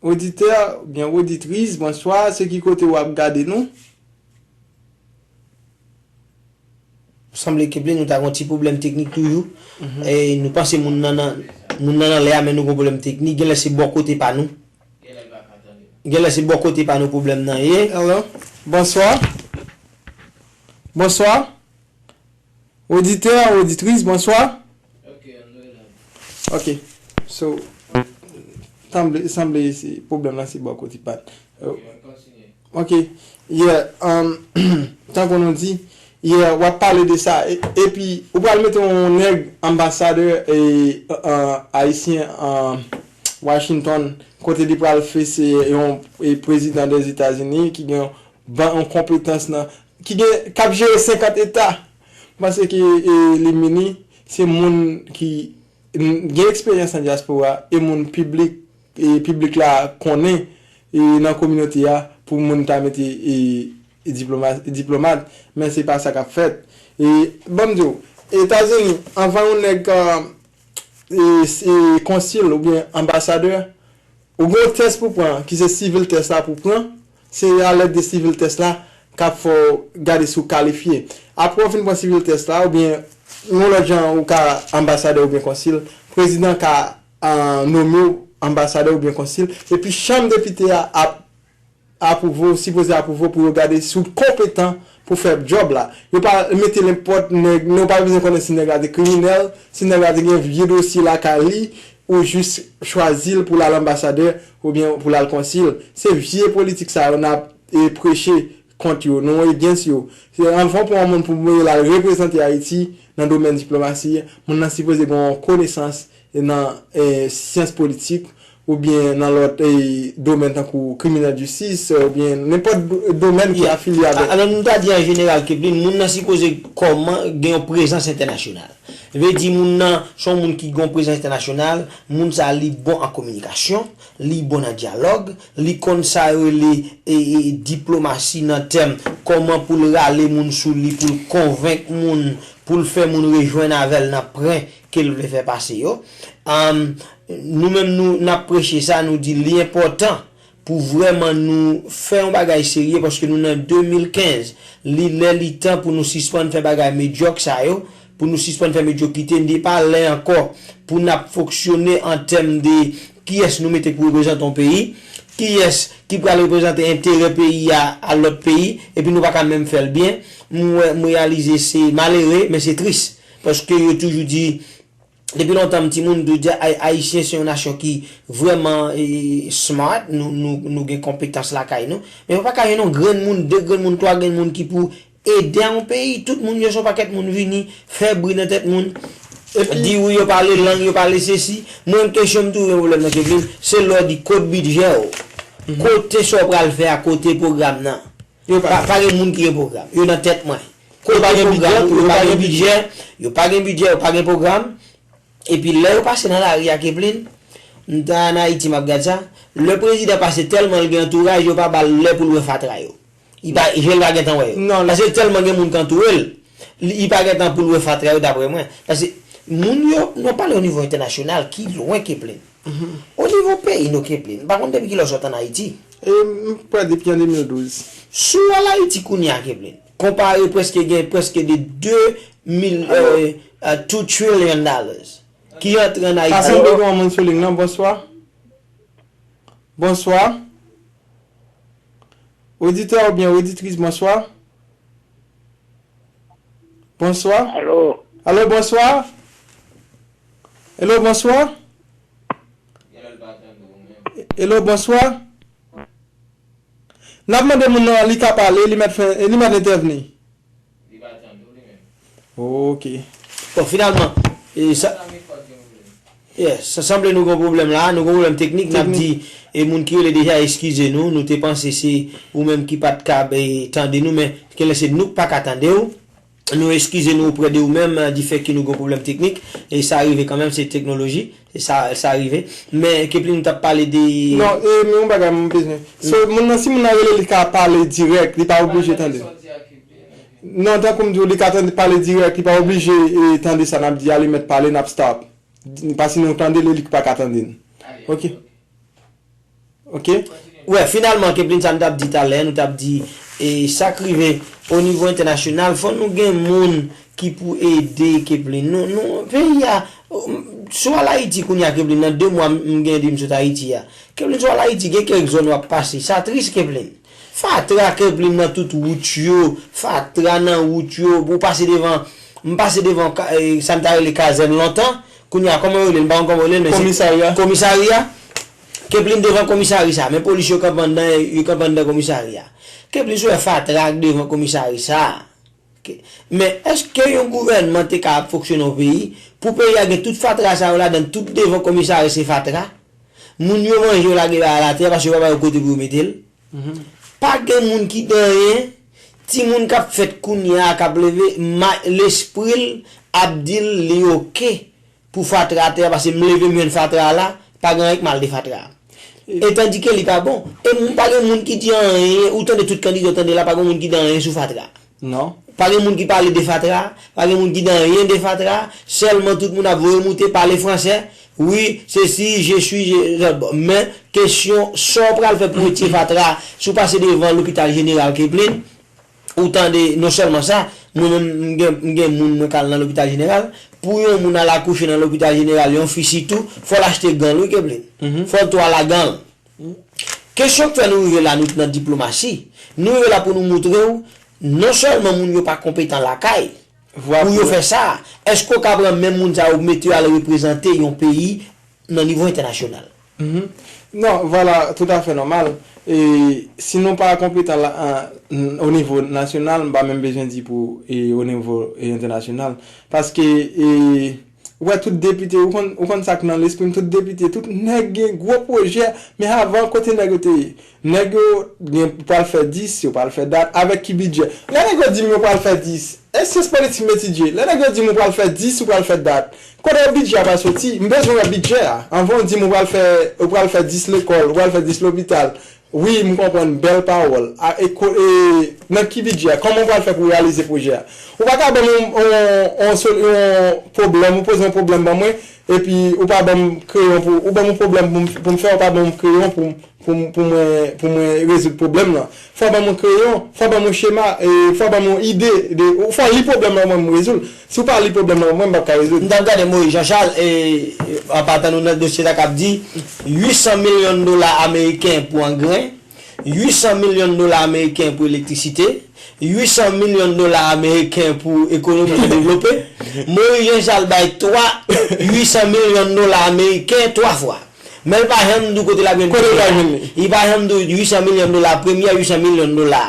Oditè oubyen oditris, bonswa. Se ki kote w ap gade nou? Sanble Kevlin, nou ta gen yon ti pwoblèm teknik toujou. E nou panse moun nan, nan, moun nan nan lè a, men nou gen yon pwoblèm teknik. Genlè se bò kote pa nou. Genlè se bò kote pa nou pwoblèm nan ye. Hello. Bonswa. Bonswa. Oditè, oditris, bonswa. Ok. So, sanble, sanble se pwoblèm lan se bò kote pa n. Ok. Yeah, um, tankou nou di, yeah, w ap pale de sa. E, epi, ou pral mete yon nèg anbasadè, e, e, ayisyen an Washington, kote li pral fese yon, e, prezidan Dèzetazini ki gen ban yon konpetans nan, ki gen, k ap jere senkant eta. M panse ke, e, Limini, se moun ki, m, gen eksperyans nan dyaspora, e moun piblik, e piblik la konnen, e nan kominote a, pou moun ta mete, e, e diploma-, e diplomat, men se pa sa k ap fèt. E, ban m di w, Etazini, anvan yon nèg, e, e, konsil oubyen anbasadè, ou gen yon tès pou pran, ki se civil test la pou pran, se alèd de civil test la k ap fè w gade si w kalifye. Apre w fin pran civil test la, oubyen yon lòt jan ou ka anbasadè oubyen konsil, prezidan ka, ah, nome w anbasadè oubyen konsil, epi chanm depite a ap apwouve w, sipoze apwouve w pou yo gade si w konpetan pou fè djòb la. Yo pa mete nenpòt nèg, yo pa bezwen konnen si nèg la te kriminèl, si nèg la te gen vye dosye lakay li, ou jis chwazi l pou l al anbasadè oubyen pou l al konsil. Se vye politik sa yo n ap, e, preche kont yo, nou against yo. Se anvan pou yon moun pou voye l al reprezante Ayiti nan domèn diplomasi, moun nan sipoze gen yon konesans nan, e, syans politik, oubyen nan lòt, e, domèn tankou criminal justice, oubyen nenpòt do-, domèn ki afilye avèk. Alò, nou ta di an jeneral, Kevlin, moun nan sipoze kòman gen yon prezans entènasyonal. Vle di moun nan se yon moun ki gen yon prezans entènasyonal, moun sa li bon an kominikasyon, li bon nan dyalòg, li konn sa yo rele, e, e, diplomasi nan tèm kòman pou l rale moun sou li, pou l konvenk moun, pou l fè moun rejwenn avè l nan pwen ke l vle fè pase yo. Ann, nou menm nou, n ap preche sa, nou di li enpòtan pou vrèman nou fè yon bagay serye, paske nou nan de mil kenz. Li lè, li tan pou nou sispann fè bagay medyòk sa yo, pou nou sispann fè medyokite. Li pa lè ankò pou n ap fonksyone an tèm de kiyès nou mete pou reprezante yon peyi, kiyès ki pral reprezante enterè peyi a, a lòt peyi, epi nou pa ka menm fè l byen. M wè, m reyalize se malere, men se tris. Paske yo toujou di, depi lontan m timoun, m toujou di Ay-, Ayisyen se yon nasyon ki vrèman, e, smart, nou, nou, nou gen konpetans lakay nou. Men ou pa ka jwenn yon grenn moun, de grenn moun, twa grenn moun ki pou ede a yon peyi. Tout moun yo se yon pakèt moun vini fè bri nan tèt moun. Epi di wi, yo pale lang, yo pale sesi. Mwen, kesyon m toujou gen pwoblèm nan, Kevin, se lè w di kote bidjè w. Kote sa w pral fè a, kote pwogram nan. Yo pa, pa gen moun ki gen pwogram. Yo nan tèt mwen. Kote pwogram, yo pa gen bidjè, yo pa gen bidjè, yo pa gen pwogram. Epi lè yo pase nan lari a, Kevin, m ta ann Ayiti, m ap gad sa. Lè prezidan pase, tèlman l gen antouraj, yo pa ba l lè pou l wè fatra yo. Li pa, je l pa gentan wè yo. Non. Paske tèlman gen moun k antoure l, li, li pa gentan pou l wè fatra yo, daprè mwen. Paske moun yo, nou pale o nivo entènasyonal, ki lwen, Kevin. O nivo peyi nou, Kevin, m pa konn depi kilè w sot ann Ayiti. E, m kwè depi an de mil douz. Si w al Ayiti kounye a, Kevin, konpare prèske gen prèske de de mil, e, e, two trillion dollars ki antre ann Ayiti. Sa sanble gen yon moun sou liy nan. Bonswa. Bonswa. Oditè oubyen oditris, bonswa. Bonswa. Alo. Alo, bonswa. Alo, bonswa. Alo, bonswa. N ap mande moun nan, li ka pale, li mèt fè, li mèt entèvni. Ok. Bon, finalman, e, sa, yes, sa sanble nou gen pwoblèm la, nou gen pwoblèm teknik, n ap di, e, moun ki rele deja, eskize nou, nou te panse se ou menm ki pa t ka, e, tande nou, men genlè se nou k pa ka tande w. Nou eskize nou oprè de ou menm, e, di fè ke nou gen pwoblèm teknik, e sa rive kanmenm, se teknoloji, e sa, sa rive. Men, Kepli, nou t ap pale de. Non, e, men yon bagay mwen bezwen. So, moun nan, si moun nan rele, li ka pale dirèk, li pa oblije tande. Non, tankou m di w, li ka tande pale dirèk, li pa oblije, e, tande sa n ap di a, li mèt pale, n ap stop. Paske nou tande li, li pa ka tande n. Ok. Ok? Wè, finalman, Keplin, sa n t ap di talè, nou t ap di, e, sa k rive o nivo entènasyonal, fò nou gen moun ki pou ede Keplin. Nou, nou, peyi a, si w al Ayiti kounye a, Keplin, nan de mwa m, m gen de m sot Ayiti a. Keplin, si w al Ayiti, gen kèk zòn w ap pase. Sa tris, Keplin. Fatra, Keplin, nan tout wout yo. Fatra nan wout yo. Ou pase devan, m pase devan ka-, e, sa m ta rele kazèn lontan. Kounye a, kòman yo rele l? M pa konn kòman yo rele l, men se komisarya. Komisarya. Keplin devan komisari sa. Men polis yo kanpe anndan, yo kanpe anndan komisari a. Keplin, si w wè fatra k devan komisari sa. Ke-, men èske yon gouvènman te ka ap fonksyone yon peyi, pou peyi a gen tout fatra sa yo ladan, tout devan komisari se fatra? Moun yo manje, yo lage bagay la atè paske yo pa ba yo kote pou yo mete l. Pa gen moun ki gen anyen. Timoun k ap fèt kounye a, k ap leve, ma-, lespri l ap di l li oke pou fatra atè a, paske m leve m jwenn fatra la, pa gen anyen k mal de fatra a. E tandike li pa bon. E m pa gen moun ki di anyen, ou tande tout kandida w tande la, pa gen moun ki di anyen sou fatra. Non. Pa gen moun ki pale de fatra, pa gen moun ki di anyen de fatra, sèlman tout moun ap voye moute, pale fransè, wi, sesi, je suis, je, bon, men kesyon, sa w pral fè pou retire fatra, si w pase devan lopital jeneral Keplin, ou tande, non sèlman sa, mwen menm, m gen, m gen moun mwen k al nan lopital jeneral, pou yon moun al akouche nan lopital jeneral, yon fi sitou, fò l achte gan l, wi, Keplin. Fò l tou al ak gan l. Kesyon k fè nou rive la, nou t nan diplomasi. Nou rive la pou nou moutre w, non sèlman moun yo pa konpetan lakay, pou yo fè sa, èske w ka pran menm moun sa yo mete yo al reprezante yon peyi nan nivo entènasyonal? Non, vwala, toutafè nòmal. E, si nou pa konpetan la, an, o nivo nasyonal, m pa menm bezwen di pou, e, o nivo, e, entènasyonal. Paske, e, ou wè tout depite, ou konn, ou konn sa k nan lespri m, tout depite, tout nèg gen gwo pwojè, men avan, kote nèg yo te ye? Nèg yo gen, pral fè dis, yo pral fè dat, avèk ki bidjè? Lè nèg yo di m yo pral fè dis, e syans politik m etidye, lè nèg yo di m ou pral fè dis, ou pral fè dat, kote bidjè a pral soti? M bezwen wè bidjè a. Anvan w di m ou pral fè, ou pral fè dis lekòl, ou pral fè dis lopital. Wi, m konprann, bèl pawòl. A, e ko-, e, nan ki bidjè? Kòman w pral fè pou reyalize pwojè a? Ou pa ka ban m yon, yon, yon sol-, yon pwoblèm, ou poze yon pwoblèm ban mwen, epi ou pa ban m kreyon pou, ou ban m yon pwoblèm pou m, pou m fè, ou pa ban m kreyon pou, pou, pou mwen, pou mwen rezoud pwoblèm nan. Fò ban m yon kreyon, fò ban m yon chema, e, fò ban m yon ide, de, fò li pwoblèm nan ban m rezoud. Si w pa li pwoblèm nan ban mwen, m p ap ka rezoud. M t ap gade Moïse Jean Charles, e, an patan nou nan dosye sa k ap di uit san milyon dola ameriken pou angren, uit san milyon dola ameriken pou elektrisite, uit san milyon dola ameriken pou ekonomi ki devlope. Moïse Jean Charles bay twa uit san milyon dola ameriken twa fwa. Men l pa janm di w kote l ap jwenn Kote l ap jwenn li? Li pa janm di w uit san milyon dola premyè, uit san milyon dola.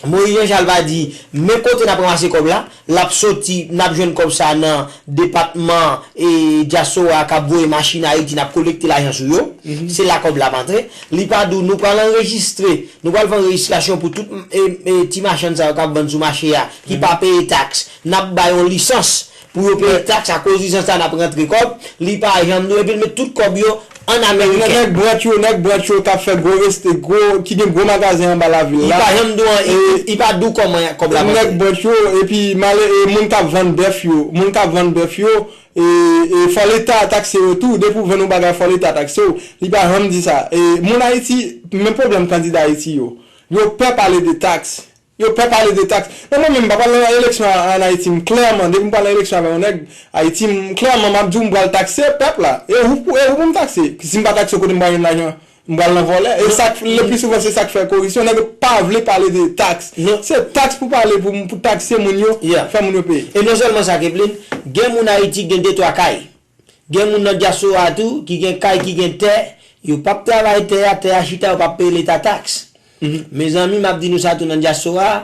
Moïse Jean Charles pa di, men kote n ap ranmase kòb la, l ap soti, n ap jwenn kòb sa nan depatman e dyaspora k ap voye machin Ayiti, n ap kolekte lajan sou yo. Se la kòb la ap antre. Li pa di w, nou pral anrejistre, nou pral fè anrejistrasyon pou tout e, e, ti machann sa yo k ap vann sou mache a, ki pa peye taks. N ap ba yo lisans pou yo peye taks, akoz lisans la n ap rantre kòb, li pa janm di w, epi l met tout kòb yo ann Ameriken. Nèg Brant yo, nèg Brant yo k ap fè gwo reste, gwo, ki gen gwo magazen anba lavil la. Li pa janm di w an, li, li pa di w kòman kòb la ap antre. Nèg Brant yo, epi male, e, moun k ap vann bèf yo, moun k ap vann bèf yo, e, e, fò Leta takse yo tou, depi w vann yon bagay, fò Leta takse w. Li pa janm di sa. E, moun Ayiti, men pwoblèm kandida Ayiti yo. Yo pè pale de taks. Yo pè pale de taks. Men mwen menm, m pa pral nan eleksyon a- ann Ayiti, m klèman, depi m pral nan eleksyon avèk yon nèg Ayiti, m klèman, m ap di w m pral takse pèp la. E ou, e ou pou m takse. Si m pa takse w, kote m pral jwenn lajan? M pral nan vòlè. E sa k- le pli souvan, se sa k fè koripsyon. Nèg yo pa vle pale de taks. Se taks pou pale, pou, pou takse moun yo, fè moun yo peye. E non sèlman sa, Kevlin, gen moun Ayiti ki gen de twa kay. Gen moun nan dyaspora tou ki gen kay, ki gen tè, yo p ap travay tè a, tè a chita, yo p ap peye Leta taks. Mezanmi, m ap di nou sa tou nan dyaspora a,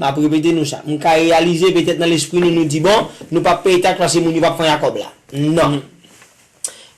m ap repete nou sa. M ka reyalize petèt nan lespri nou, nou di, bon, nou p ap peye taks paske moun yo p ap fanya kòb la. Non.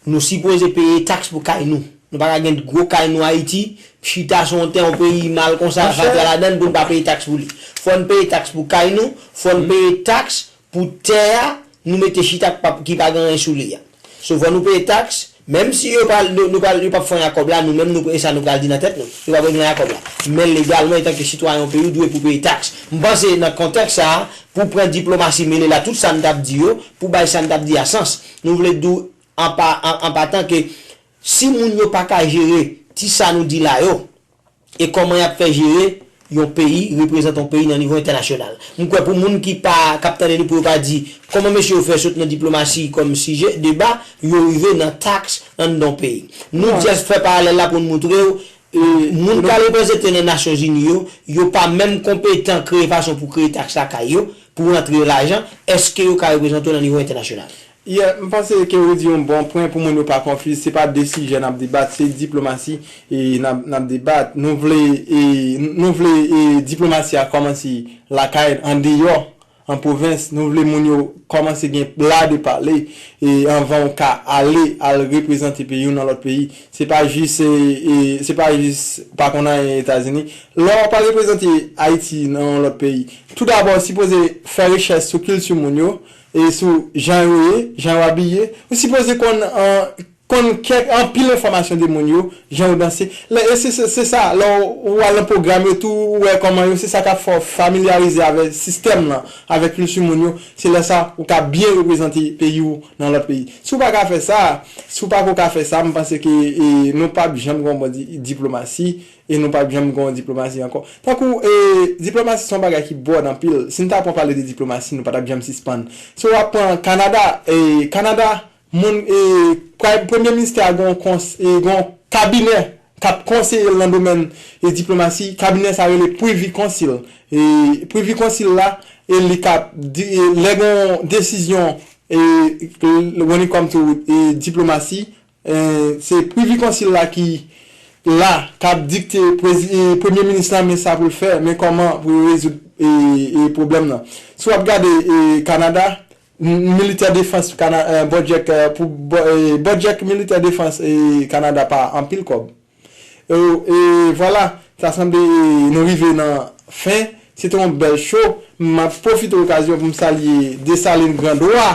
Nou sipoze peye taks pou kay nou. Nou pa ka gen gwo kay nou Ayiti, chita sou yon tè, yon peyi mal konsa, fatra ladan l pou n pa peye taks pou li. Fò n peye taks pou kay nou, fò n peye taks pou tè a nou mete chita k pa, ki pa gen anyen sou li a. So, fò nou peye taks, menm si yo pa, nou, nou pa, yo p ap fanya kòb la, nou menm, nou, e sa nou pral di nan tèt nou. Yo p ap fanya kòb la. Men legalman, antanke sitwayen yon peyi, ou dwe pou peye taks. M panse nan kontèks sa a, pou pran diplomasi mele la, tout sa n t ap di yo, pou bay sa n t ap di a sans. Nou vle di w an pa, an, an patan ke si moun yo pa ka jere ti sa nou di la yo, e kòman y ap fè jere yon peyi, reprezante yon peyi nan nivo entènasyonal. M kwè pou moun ki pa, k ap tande nou pou yo pa di, kòman mesye yo fè sot nan diplomasi kòm sijè deba, yo rive nan taks anndan yon peyi. Nou just fè paralèl la pou n moutre w, e, moun k al reprezante nan Nasyonzini yo, yo pa menm konpetan kreye fason pou kreye taks lakay yo, pou rantre lajan, èske yo ka reprezante w nan nivo entènasyonal? Yeah, m panse ke ou di yon bon pwen pou moun yo pa konfiz. Se pa de sijè n ap debat, se diplomasi e n ap, n ap debat. Nou vle, e, nou vle, e, diplomasi a kòmanse lakay, andeyò, an pwovens. Nou vle moun yo kòmanse gen dwa de pale, e, anvan w ka ale, al reprezante peyi w nan lòt peyi. Se pa jis, e, e, se pa jis pa konn anyen Etazini. Lè w ap al reprezante Ayiti nan yon lòt peyi, toudabò, w sipoze fè rechèch sou kilti moun yo, e sou jan yo ye, jan yo abiye. Ou sipoze konn, an, konn kèk, anpil enfòmasyon de moun yo, jan yo danse. Lè, e se, se, se sa, lè w, w al nan pwogram yo tou, ou wè kòman yo, se sa k ap fè w familyarize avèk sistèm nan, avèk kilti moun yo. Se lè sa, ou ka byen reprezante peyi w nan lòt peyi. Si w pa ka fè sa, si w pa ko ka fè sa, m panse ke, e, nou p ap janm gen yon bon di-, diplomasi, e nou p ap janm gen yon diplomasi ankò. Tankou, e, diplomasi se yon bagay ki bwòd anpil. Si n ta pran pale de diplomasi, nou pa t ap janm sispann. Si w ap pran Kanada, e, Kanada, moun, e, prè-, premye ministè a gen yon kons-, e, gen yon kabinè k ap konseye l nan domèn, e, diplomasi. Kabinè sa rele Privy Council. E, Privy Council la, e, li k ap di, e, lè gen yon desizyon, e, when it come to, e, diplomasi, e, se Privy Council la ki la, k ap dikte prezi-, e, premye minis la, men sa pou l fè, men kòman pou yo rezoud, e, e, pwoblèm nan. Si w ap gade, e, Kanada, m-, militè defans Kana-, e, budget, e, pou bu-, e, budget militè defans, e, Kanada pa anpil kòb. E, e vwala, sa sanble, e, nou rive nan fen. Se te yon bèl show. M ap pwofite okazyon pou m salye Desalin Grandwa,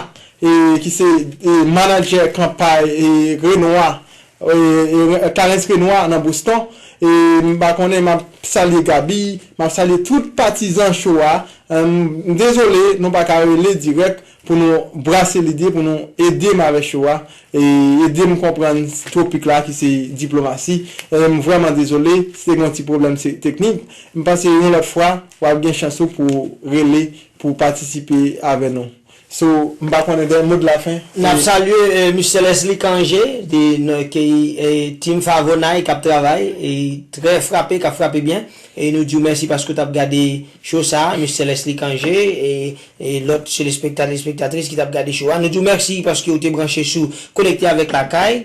e, ki se, e, manadjè kanpay, e, Renois, e, e, Clarens Renois nan Boston. E m pa konnen, m ap salye Gaby, m ap salye tout patizan show a. M dezole, nou pa ka rele dirèk pou nou brase lide, pou nou ede m avèk show a, e ede m konprann topik la ki se diplomasi. M vrèman dezole, se te gen yon ti pwoblèm teknik. M panse yon lòt fwa, w ap gen chans ou pou rele, pou patisipe avè nou. So, m pa konnen dènye mo de la fen. N ap salye Mister Leslie Cangé, de, ki Team Favonay k ap travay, e trè frape, k ap frape byen. E nou di w mèsi paske w t ap gade show sa a, Mister Leslie Cangé, e, e lòt telespektatè, telespektatris ki t ap gade show a. Nou di w mèsi paske w te branche sou Konekte avèk Lakay.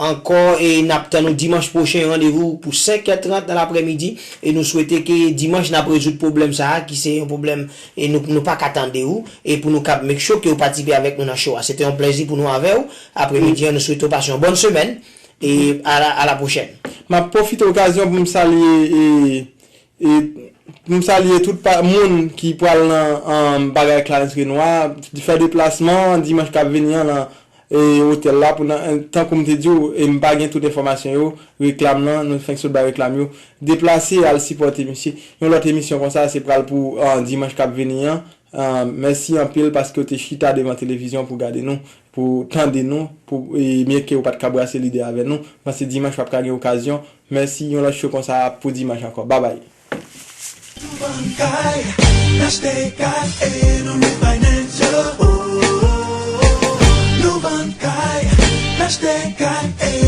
Ankò, e n ap tann nou dimanch pwochen, randevou pou senk è trant nan laprèmidi. E nou swete ke dimanch n ap rezoud pwoblèm sa a, ki se yon pwoblèm, e nou, nou pa ka tande w, e pou nou kab make sure ke w patisipe avèk nou nan show a. Se te yon plèzi pou nou avè w. Apremidi an, nou swete w pase yon bòn semèn, e a la, a la pwochèn. M ap pwofite okazyon pou m salye, e, e, pou m salye tout pa, moun ki pral nan, um, bagay Clarence Renois, fè deplasman dimanch k ap vini an nan, e, otèl la, pou nan, tankou m te di w, e m pa gen tout enfòmasyon yo, reklam nan, nou fenk sot bay reklam yo, deplase al sipòte misye. Yon lòt emisyon konsa, se pral pou, ah, dimanch k ap vini an. Ah, mèsi anpil paske w te chita devan televizyon pou gade nou, pou tande nou, pou, e, byenke w pa t ka brase lide avè nou. M panse dimanch w ap ka gen okazyon. Mèsi, yon lòt show konsa pou dimanch ankò. Babay. Nou vann kay, n achte kay e nou refinance yo. Oh, nou vann kay, n achte kay e